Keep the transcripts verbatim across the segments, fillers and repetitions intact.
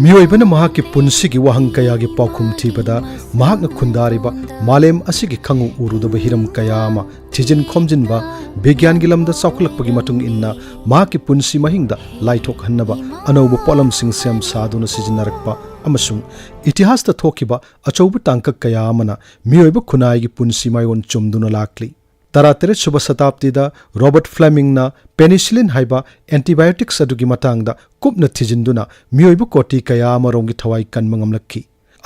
ꯃꯤꯑꯣꯏꯕꯅ ꯃꯍꯥꯛꯀꯤ ꯄꯨꯟꯁꯤꯒꯤ ꯋꯥꯍꯪ ꯀꯌꯥꯒꯤ ꯄꯥꯎꯈꯨꯝ ꯊꯤꯕꯗ, ꯃꯍꯥꯛꯅ ꯈꯨꯟꯗꯥꯔꯤꯕ ꯃꯥꯂꯦꯝ ꯑꯁꯤꯒꯤ ꯈꯪꯎ ꯎꯔꯨꯗꯕ ꯍꯤꯔꯝ ꯀꯌꯥ ꯑꯃ ꯊꯤꯖꯤꯟ ꯈꯣꯝꯖꯤꯟꯕ, ꯕꯤꯒ꯭ꯌꯥꯟꯒꯤ ꯂꯝꯗ ꯆꯥꯎꯈꯠꯂꯛꯄꯒꯤ ꯃꯇꯨꯡ ꯏꯟꯅ ꯃꯍꯥꯛꯀꯤ ꯄꯨꯟꯁꯤ ꯃꯍꯤꯡꯗ ꯂꯥꯏꯊꯣꯛꯍꯟꯅꯕ ꯑꯅꯧꯕ ꯄꯣꯠꯂꯝꯁꯤꯡ ꯁꯦꯝ ꯁꯥꯗꯨꯅ ꯁꯤꯖꯤꯟꯅꯔꯛꯄ, ꯑꯃꯁꯨꯡ ꯏꯇꯤꯍꯥꯁꯇ ꯊꯣꯛꯈꯤꯕ ꯑꯆꯧꯕ ꯇꯥꯡꯀꯛ ꯀꯌꯥ ꯑꯃꯅ ꯃꯤꯑꯣꯏꯕ ꯈꯨꯟꯅꯥꯏꯒꯤ ꯄꯨꯟꯁꯤ ꯃꯥꯏꯑꯣꯟ ꯆꯨꯝꯗꯨꯅ ꯂꯥꯛꯂꯤ꯫ ꯇꯔꯥꯇꯔꯦꯠ ꯁꯨꯕ ꯁꯇꯥꯕꯗꯤꯗ ꯔꯣꯕꯔꯠ ꯐ꯭ꯂꯦꯃꯤꯡꯅ penicillin ꯍꯥꯏꯕ antibiotics ꯑꯗꯨꯒꯤ ꯃꯇꯥꯡꯗ ꯀꯨꯞꯅ ꯊꯤꯖꯤꯟꯗꯨꯅ ꯃꯤꯑꯣꯏꯕ ꯀꯣꯇꯤ ꯀꯌꯥ ꯑꯃꯔꯣꯝꯒꯤ ꯊꯋꯥꯏ ꯀꯟꯕ ꯉꯝꯂꯛꯈꯤ꯫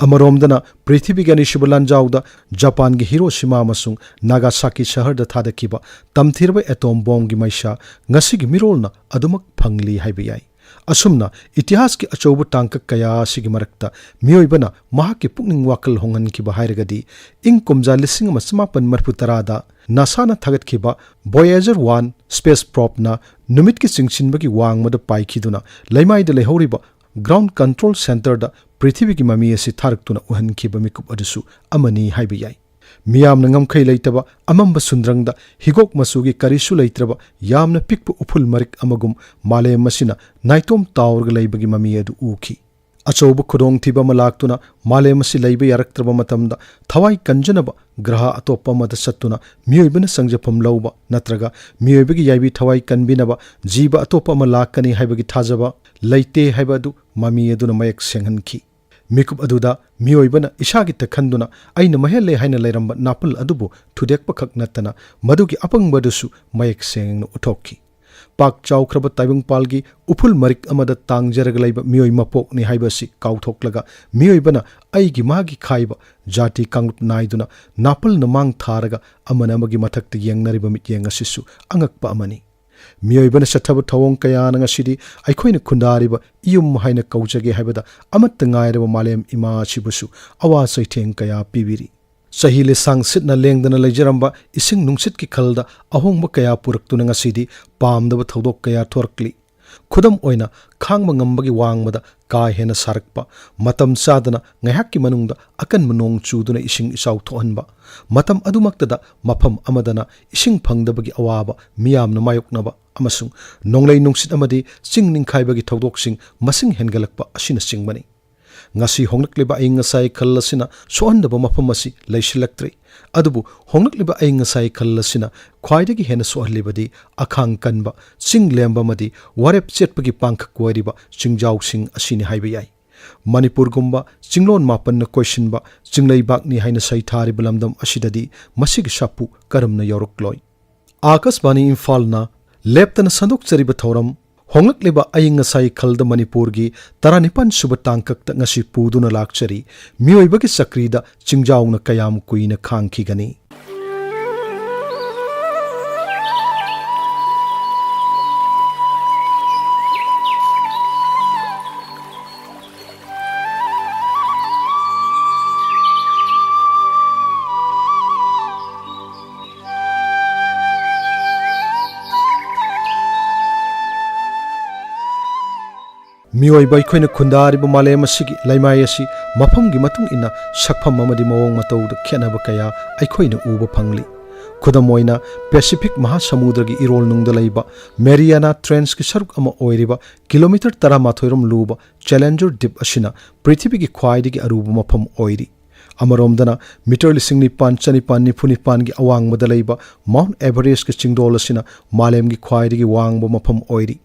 ꯑꯃꯔꯣꯝꯗꯅ, ꯄ꯭ꯔꯤꯊꯤꯕꯤꯒꯤ ꯑꯅꯤꯁꯨꯕ ꯂꯥꯟꯖꯥꯎꯗ ꯖꯄꯥꯟꯒꯤ ꯍꯤꯔꯣꯁꯤꯃꯥ ꯑꯃꯁꯨꯡ ꯅꯥꯒꯥꯁꯥꯀꯤ ꯁꯍꯔꯗ ꯊꯥꯗꯈꯤꯕ ꯇꯝꯊꯤꯔꯕ ꯑꯦꯇꯣꯝ ꯕꯣꯝꯒꯤ ꯃꯩꯁꯥ ꯉꯁꯤꯒꯤ ꯃꯤꯔꯣꯜꯅ ꯑꯗꯨꯃꯛ ꯐꯪꯂꯤ ꯍꯥꯏꯕ ꯌꯥꯏ꯫ ꯑꯁꯨꯝꯅ ꯏꯇꯤꯍꯥꯁꯀꯤ ꯑꯆꯧꯕ ꯇꯥꯡꯀꯛ ꯀꯌꯥ ꯑꯁꯤꯒꯤ ꯃꯔꯛꯇ ꯃꯤꯑꯣꯏꯕꯅ ꯃꯍꯥꯛꯀꯤ ꯄꯨꯛꯅꯤꯡ ꯋꯥꯈꯜ ꯍꯣꯡꯍꯟꯈꯤꯕ ꯍꯥꯏꯔꯒꯗꯤ, ꯏꯪ ꯀꯨꯝꯖꯥ ꯂꯤꯁꯤꯡ ꯑꯃ ꯆꯃꯥꯄꯟ ꯃꯔꯤꯐꯨ ꯇꯔꯥꯗ ꯅꯥꯁꯥꯅ ꯊꯥꯒꯠꯈꯤꯕ Voyager one space probeꯅ ꯅꯨꯃꯤꯠꯀꯤ ꯆꯤꯡꯁꯤꯟꯕꯒꯤ ꯋꯥꯡꯃꯗ ꯄꯥꯏꯈꯤꯗꯨꯅ ꯂꯩꯃꯥꯏꯗ ꯂꯩꯍꯧꯔꯤꯕ ground control centreꯗ ꯄ꯭ꯔꯤꯊꯤꯕꯤꯒꯤ ꯃꯃꯤ ꯑꯁꯤ ꯊꯥꯔꯛꯇꯨꯅ ꯎꯍꯟꯈꯤꯕ ꯃꯤꯀꯨꯞ ꯑꯗꯨꯁꯨ ꯑꯃꯅꯤ ꯍꯥꯏꯕ ꯌꯥꯏ꯫ ꯃꯤꯌꯥꯝꯅ ꯉꯝꯈꯩ ꯂꯩꯇꯕ ꯑꯃꯝꯕ ꯁꯨꯟꯗ꯭ꯔꯪꯗ ꯍꯤꯒꯣꯛ ꯃꯆꯨꯒꯤ ꯀꯔꯤꯁꯨ ꯂꯩꯇ꯭ꯔꯕ ꯌꯥꯝꯅ ꯄꯤꯛꯄ ꯎꯐꯨꯜ ꯃꯔꯤꯛ ꯑꯃꯒꯨꯝ ꯃꯥꯂꯦꯝ ꯑꯁꯤꯅ ꯅꯥꯏꯇꯣꯝ ꯇꯥꯎꯔꯒ ꯂꯩꯕꯒꯤ ꯃꯃꯤ ꯑꯗꯨ ꯎꯈꯤ꯫ ꯑꯆꯧꯕ ꯈꯨꯗꯣꯡꯊꯤꯕ ꯑꯃ ꯂꯥꯛꯇꯨꯅ ꯃꯥꯂꯦꯝ ꯑꯁꯤ ꯂꯩꯕ ꯌꯥꯔꯛꯇ꯭ꯔꯕ ꯃꯇꯝꯗ, ꯊꯋꯥꯏ ꯀꯟꯖꯅꯕ ꯒ꯭ꯔꯍ ꯑꯇꯣꯞꯄ ꯑꯃꯗ ꯆꯠꯇꯨꯅ ꯃꯤꯑꯣꯏꯕꯅ ꯆꯪꯖꯐꯝ ꯂꯧꯕ ꯅꯠꯇ꯭ꯔꯒ ꯃꯤꯑꯣꯏꯕꯒꯤ ꯌꯥꯏꯕꯤ ꯊꯋꯥꯏ ꯀꯟꯕꯤꯅꯕ ꯖꯤꯕ ꯑꯇꯣꯞꯄ ꯑꯃ ꯂꯥꯛꯀꯅꯤ ꯍꯥꯏꯕꯒꯤ ꯊꯥꯖꯕ ꯂꯩꯇꯦ ꯍꯥꯏꯕ ꯑꯗꯨ ꯃꯃꯤ ꯑꯗꯨꯅ ꯃꯌꯦꯛ ꯁꯦꯡꯍꯟꯈꯤ꯫ ꯃꯤꯀꯨꯞ ꯑꯗꯨꯗ ꯃꯤꯑꯣꯏꯕꯅ ꯏꯁꯥꯒꯤꯇ ꯈꯟꯗꯨꯅ ꯑꯩꯅ ꯃꯍꯦꯜꯂꯦ ꯍꯥꯏꯅ ꯂꯩꯔꯝꯕ ꯅꯥꯄꯜ ꯑꯗꯨꯕꯨ ꯊꯨꯗꯦꯛꯄ ꯈꯛ ꯅꯠꯇꯅ ꯃꯗꯨꯒꯤ ꯑꯄꯪꯕ ꯑꯗꯨꯁꯨ ꯃꯌꯦꯛ ꯁꯦꯡꯅ ꯎꯠꯊꯣꯛꯈꯤ꯫ ꯄꯥꯛ ꯆꯥꯎꯈ꯭ꯔꯕ ꯇꯥꯏꯕꯪꯄꯥꯜꯒꯤ ꯎꯐꯨꯜ ꯃꯔꯤꯛ ꯑꯃꯗ ꯇꯥꯡꯖꯔꯒ ꯂꯩꯕ ꯃꯤꯑꯣꯏ ꯃꯄꯣꯛꯅꯤ ꯍꯥꯏꯕ ꯑꯁꯤ ꯀꯥꯎꯊꯣꯛꯂꯒ, ꯃꯤꯑꯣꯏꯕꯅ ꯑꯩꯒꯤ ꯃꯥꯒꯤ ꯈꯥꯏꯕ ꯖꯥꯇꯤ ꯀꯥꯡꯂꯨꯞ ꯅꯥꯏꯗꯨꯅ ꯅꯥꯄꯜꯅ ꯃꯥꯡ ꯊꯥꯔꯒ ꯑꯃꯅ ꯑꯃꯒꯤ ꯃꯊꯛꯇ ꯌꯦꯡꯅꯔꯤꯕ ꯃꯤꯠꯌꯦꯡ ꯑꯁꯤꯁꯨ ꯑꯉꯛꯄ ꯑꯃꯅꯤ꯫ ꯃꯤꯑꯣꯏꯕꯅ ꯆꯠꯊꯕ ꯊꯧꯑꯣꯡ ꯀꯌꯥꯅ ꯉꯁꯤꯗꯤ ꯑꯩꯈꯣꯏꯅ ꯈꯨꯟꯗꯥꯔꯤꯕ ꯏꯌꯨꯝ ꯍꯥꯏꯅ ꯀꯧꯖꯒꯦ ꯍꯥꯏꯕꯗ ꯑꯃꯠꯇ ꯉꯥꯏꯔꯕ ꯃꯥꯂꯦꯝ ꯏꯃꯥ ꯑꯁꯤꯕꯨꯁꯨ ꯑꯋꯥ ꯆꯩꯊꯦꯡ ꯀꯌꯥ ꯄꯤꯕꯤꯔꯤ꯫ ꯆꯍꯤ ꯂꯤꯁꯥꯡ ꯁꯤꯠꯅ ꯂꯦꯡꯗꯅ ꯂꯩꯖꯔꯝꯕ ꯏꯁꯤꯡ ꯅꯨꯡꯁꯤꯠꯀꯤ ꯈꯜꯗ ꯑꯍꯣꯡꯕ ꯀꯌꯥ ꯄꯨꯔꯛꯇꯨꯅ ꯉꯁꯤꯗꯤ ꯄꯥꯝꯗꯕ ꯊꯧꯗꯣꯛ ꯀꯌꯥ ꯊꯣꯔꯛꯂꯤ꯫ ꯈꯨꯗꯝ ꯑꯣꯏꯅ, ꯈꯥꯡꯕ ꯉꯝꯕꯒꯤ ꯋꯥꯡꯃꯗ ꯀꯥ ꯍꯦꯟꯅ ꯁꯥꯔꯛꯄ, ꯃꯇꯝ ꯆꯥꯗꯅ ꯉꯥꯏꯍꯥꯛꯀꯤ ꯃꯅꯨꯡꯗ ꯑꯀꯟꯕ ꯅꯣꯡ ꯆꯨꯗꯨꯅ ꯏꯁꯤꯡ ꯏꯆꯥꯎ ꯊꯣꯛꯍꯟꯕ, ꯃꯇꯝ ꯑꯗꯨꯃꯛꯇꯗ ꯃꯐꯝ ꯑꯃꯗꯅ ꯏꯁꯤꯡ ꯐꯪꯗꯕꯒꯤ ꯑꯋꯥꯕ ꯃꯤꯌꯥꯝꯅ ꯃꯥꯌꯣꯛꯅꯕ, ꯑꯃꯁꯨꯡ ꯅꯣꯡꯂꯩ ꯅꯨꯡꯁꯤꯠ ꯑꯃꯗꯤ ꯆꯤꯡ ꯅꯤꯡꯈꯥꯏꯕꯒꯤ ꯊꯧꯗꯣꯛꯁꯤꯡ ꯃꯁꯤꯡ ꯍꯦꯟꯒꯠꯂꯛꯄ ꯑꯁꯤꯅꯆꯤꯡꯕꯅꯤ꯫ ꯉꯁꯤ ꯍꯣꯡꯂꯛꯂꯤꯕ ꯑꯏꯪ ꯑꯁꯥꯒꯤ ꯈꯜ ꯑꯁꯤꯅ ꯁꯣꯛꯍꯟꯗꯕ ꯃꯐꯝ ꯑꯁꯤ ꯂꯩꯁꯤꯜꯂꯛꯇ꯭ꯔꯦ꯫ ꯑꯗꯨꯕꯨ ꯍꯣꯡꯂꯛꯂꯤꯕ ꯑꯏꯪ ꯑꯁꯥꯒꯤ ꯈꯜ ꯑꯁꯤꯅ ꯈ꯭ꯋꯥꯏꯗꯒꯤ ꯍꯦꯟꯅ ꯁꯣꯛꯍꯜꯂꯤꯕꯗꯤ ꯑꯈꯥꯡ ꯀꯟꯕ, ꯆꯤꯡ ꯂꯦꯝꯕ ꯑꯃꯗꯤ ꯋꯥꯔꯦꯞ ꯆꯦꯠꯄꯒꯤ ꯄꯥꯡꯈꯛ ꯑꯣꯏꯔꯤꯕ ꯆꯤꯡꯖꯥꯎꯁꯤꯡ ꯑꯁꯤꯅꯤ ꯍꯥꯏꯕ ꯌꯥꯏ꯫ ꯃꯅꯤꯄꯨꯔꯒꯨꯝꯕ ꯆꯤꯡꯂꯣꯟ ꯃꯥꯄꯟꯅ ꯀꯣꯏꯁꯤꯟꯕ ꯆꯤꯡꯂꯩꯕꯥꯛꯅꯤ ꯍꯥꯏꯅ ꯁꯩꯊꯥꯔꯤꯕ ꯂꯝꯗꯝ ꯑꯁꯤꯗꯗꯤ ꯃꯁꯤꯒꯤ ꯁꯥꯐꯨ ꯀꯔꯝꯅ ꯌꯧꯔꯛꯂꯣꯏ? ꯑꯥꯀꯥꯁꯕꯥꯅꯤ ꯏꯝꯐꯥꯜꯅ ꯂꯦꯞꯇꯅ ꯁꯟꯗꯣꯛꯆꯔꯤꯕ ꯊꯧꯔꯝ ꯍꯣꯡꯂꯛꯂꯤꯕ ꯑꯏꯪ ꯑꯁꯥꯒꯤ ꯈꯜꯗ ꯃꯅꯤꯄꯨꯔꯒꯤ ꯇꯔꯥꯅꯤꯄꯥꯟ ꯁꯨꯕ ꯇꯥꯡꯀꯛꯇ ꯉꯁꯤ ꯄꯨꯗꯨꯅ ꯂꯥꯛꯆꯔꯤ꯫ ꯃꯤꯑꯣꯏꯕꯒꯤ ꯆꯀ꯭ꯔꯤꯗ ꯆꯤꯡꯖꯥꯎꯅ ꯀꯌꯥꯝ ꯀꯨꯏꯅ ꯈꯥꯡꯈꯤꯒꯅꯤ? ꯃꯤꯑꯣꯏꯕ ꯑꯩꯈꯣꯏꯅ ꯈꯨꯟꯗꯥꯔꯤꯕ ꯃꯥꯂꯦꯝ ꯑꯁꯤꯒꯤ ꯂꯩꯃꯥꯏ ꯑꯁꯤ ꯃꯐꯝꯒꯤ ꯃꯇꯨꯡ ꯏꯟꯅ ꯁꯛꯐꯝ ꯑꯃꯗꯤ ꯃꯑꯣꯡ ꯃꯇꯧꯗ ꯈꯦꯠꯅꯕ ꯀꯌꯥ ꯑꯩꯈꯣꯏꯅ ꯎꯕ ꯐꯪꯂꯤ꯫ ꯈꯨꯗꯝ ꯑꯣꯏꯅ, ꯄꯦꯁꯤꯐꯤꯛ ꯃꯍꯥꯁꯃꯨꯗ꯭ꯔꯒꯤ ꯏꯔꯣꯜꯅꯨꯡꯗ ꯂꯩꯕ ꯃꯦꯔꯤꯌꯥꯅꯥ ꯇ꯭ꯔꯦꯟꯁꯀꯤ ꯁꯔꯨꯛ ꯑꯃ ꯑꯣꯏꯔꯤꯕ ꯀꯤꯂꯣꯃꯤꯇꯔ ꯇꯔꯥꯃꯥꯊꯣꯏ ꯔꯣꯝ ꯂꯨꯕ ꯆꯦꯂꯦꯟꯖꯔ ꯗꯤꯞ ꯑꯁꯤꯅ ꯄ꯭ꯔꯤꯊꯤꯕꯤꯒꯤ ꯈ꯭ꯋꯥꯏꯗꯒꯤ ꯑꯔꯨꯕ ꯃꯐꯝ ꯑꯣꯏꯔꯤ꯫ ꯑꯃꯔꯣꯝꯗꯅ, ꯃꯤꯇꯔ ꯂꯤꯁꯤꯡ ꯅꯤꯄꯥꯟ ꯆꯅꯤꯄꯥꯟ ꯅꯤꯐꯨ ꯅꯤꯄꯥꯟꯒꯤ ꯑꯋꯥꯡꯕꯗ ꯂꯩꯕ ꯃꯥꯎꯟꯠ ꯑꯦꯚꯔꯦꯁꯀꯤ ꯆꯤꯡꯗꯣꯜ ꯑꯁꯤꯅ ꯃꯥꯂꯦꯝꯒꯤ ꯈ꯭ꯋꯥꯏꯗꯒꯤ ꯋꯥꯡꯕ ꯃꯐꯝ ꯑꯣꯏꯔꯤ꯫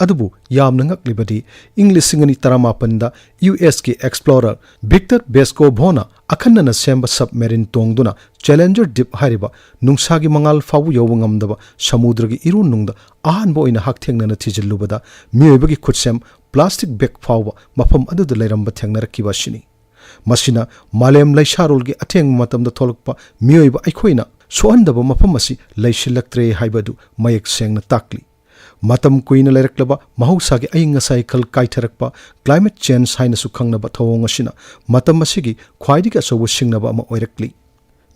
ꯑꯗꯨꯕꯨ ꯌꯥꯝꯅ ꯉꯛꯂꯤꯕꯗꯤ, ꯏꯪ ꯂꯤꯁꯤꯡ ꯑꯅꯤ ꯇꯔꯥꯃꯥꯄꯟꯗ ꯌꯨ ꯑꯦꯁꯀꯤ ꯑꯦꯛꯁꯄ꯭ꯂꯣꯔꯔ ꯚꯤꯛꯇꯔ ꯕꯦꯁꯀꯣꯚꯣꯅ ꯑꯈꯟꯅꯅ ꯁꯦꯝꯕ ꯁꯕꯃꯦꯔꯤꯟ ꯇꯣꯡꯗꯨꯅ ꯆꯦꯂꯦꯟꯖꯔ ꯗꯤꯞ ꯍꯥꯏꯔꯤꯕ ꯅꯨꯡꯁꯥꯒꯤ ꯃꯉꯥꯜ ꯐꯥꯎꯕ ꯌꯧꯕ ꯉꯝꯗꯕ ꯁꯃꯨꯗ꯭ꯔꯒꯤ ꯏꯔꯣꯟꯅꯨꯡꯗ ꯑꯍꯥꯟꯕ ꯑꯣꯏꯅ ꯍꯛꯊꯦꯡꯅꯅ ꯊꯤꯖꯤꯜꯂꯨꯕꯗ, ꯃꯤꯑꯣꯏꯕꯒꯤ ꯈꯨꯠꯁꯦꯝ ꯄ꯭ꯂꯥꯁꯇꯤꯛ ꯕꯦꯒ ꯐꯥꯎꯕ ꯃꯐꯝ ꯑꯗꯨꯗ ꯂꯩꯔꯝꯕ ꯊꯦꯡꯅꯔꯛꯈꯤꯕ ꯑꯁꯤꯅꯤ꯫ ꯃꯁꯤꯅ ꯃꯥꯂꯦꯝ ꯂꯩꯁꯥꯔꯣꯜꯒꯤ ꯑꯊꯦꯡꯕ ꯃꯇꯝꯗ ꯊꯣꯛꯂꯛꯄ ꯃꯤꯑꯣꯏꯕ ꯑꯩꯈꯣꯏꯅ ꯁꯣꯛꯍꯟꯗꯕ ꯃꯐꯝ ꯑꯁꯤ ꯂꯩꯁꯤꯜꯂꯛꯇ꯭ꯔꯦ ꯍꯥꯏꯕꯗꯨ ꯃꯌꯦꯛ ꯁꯦꯡꯅ ꯇꯥꯛꯂꯤ꯫ ꯃꯇꯝ ꯀꯨꯏꯅ ꯂꯩꯔꯛꯂꯕ ꯃꯍꯧꯁꯥꯒꯤ ꯑꯏꯪ ꯑꯁꯥꯒꯤ ꯈꯜ ꯀꯥꯏꯊꯔꯛꯄ, ꯀ꯭ꯂꯥꯏꯃꯦꯠ ꯆꯦꯟꯖ ꯍꯥꯏꯅꯁꯨ ꯈꯪꯅꯕ ꯊꯧꯑꯣꯡ ꯑꯁꯤꯅ ꯃꯇꯝ ꯑꯁꯤꯒꯤ ꯈ꯭ꯋꯥꯏꯗꯒꯤ ꯑꯆꯧꯕ ꯁꯤꯡꯅꯕ ꯑꯃ ꯑꯣꯏꯔꯛꯂꯤ꯫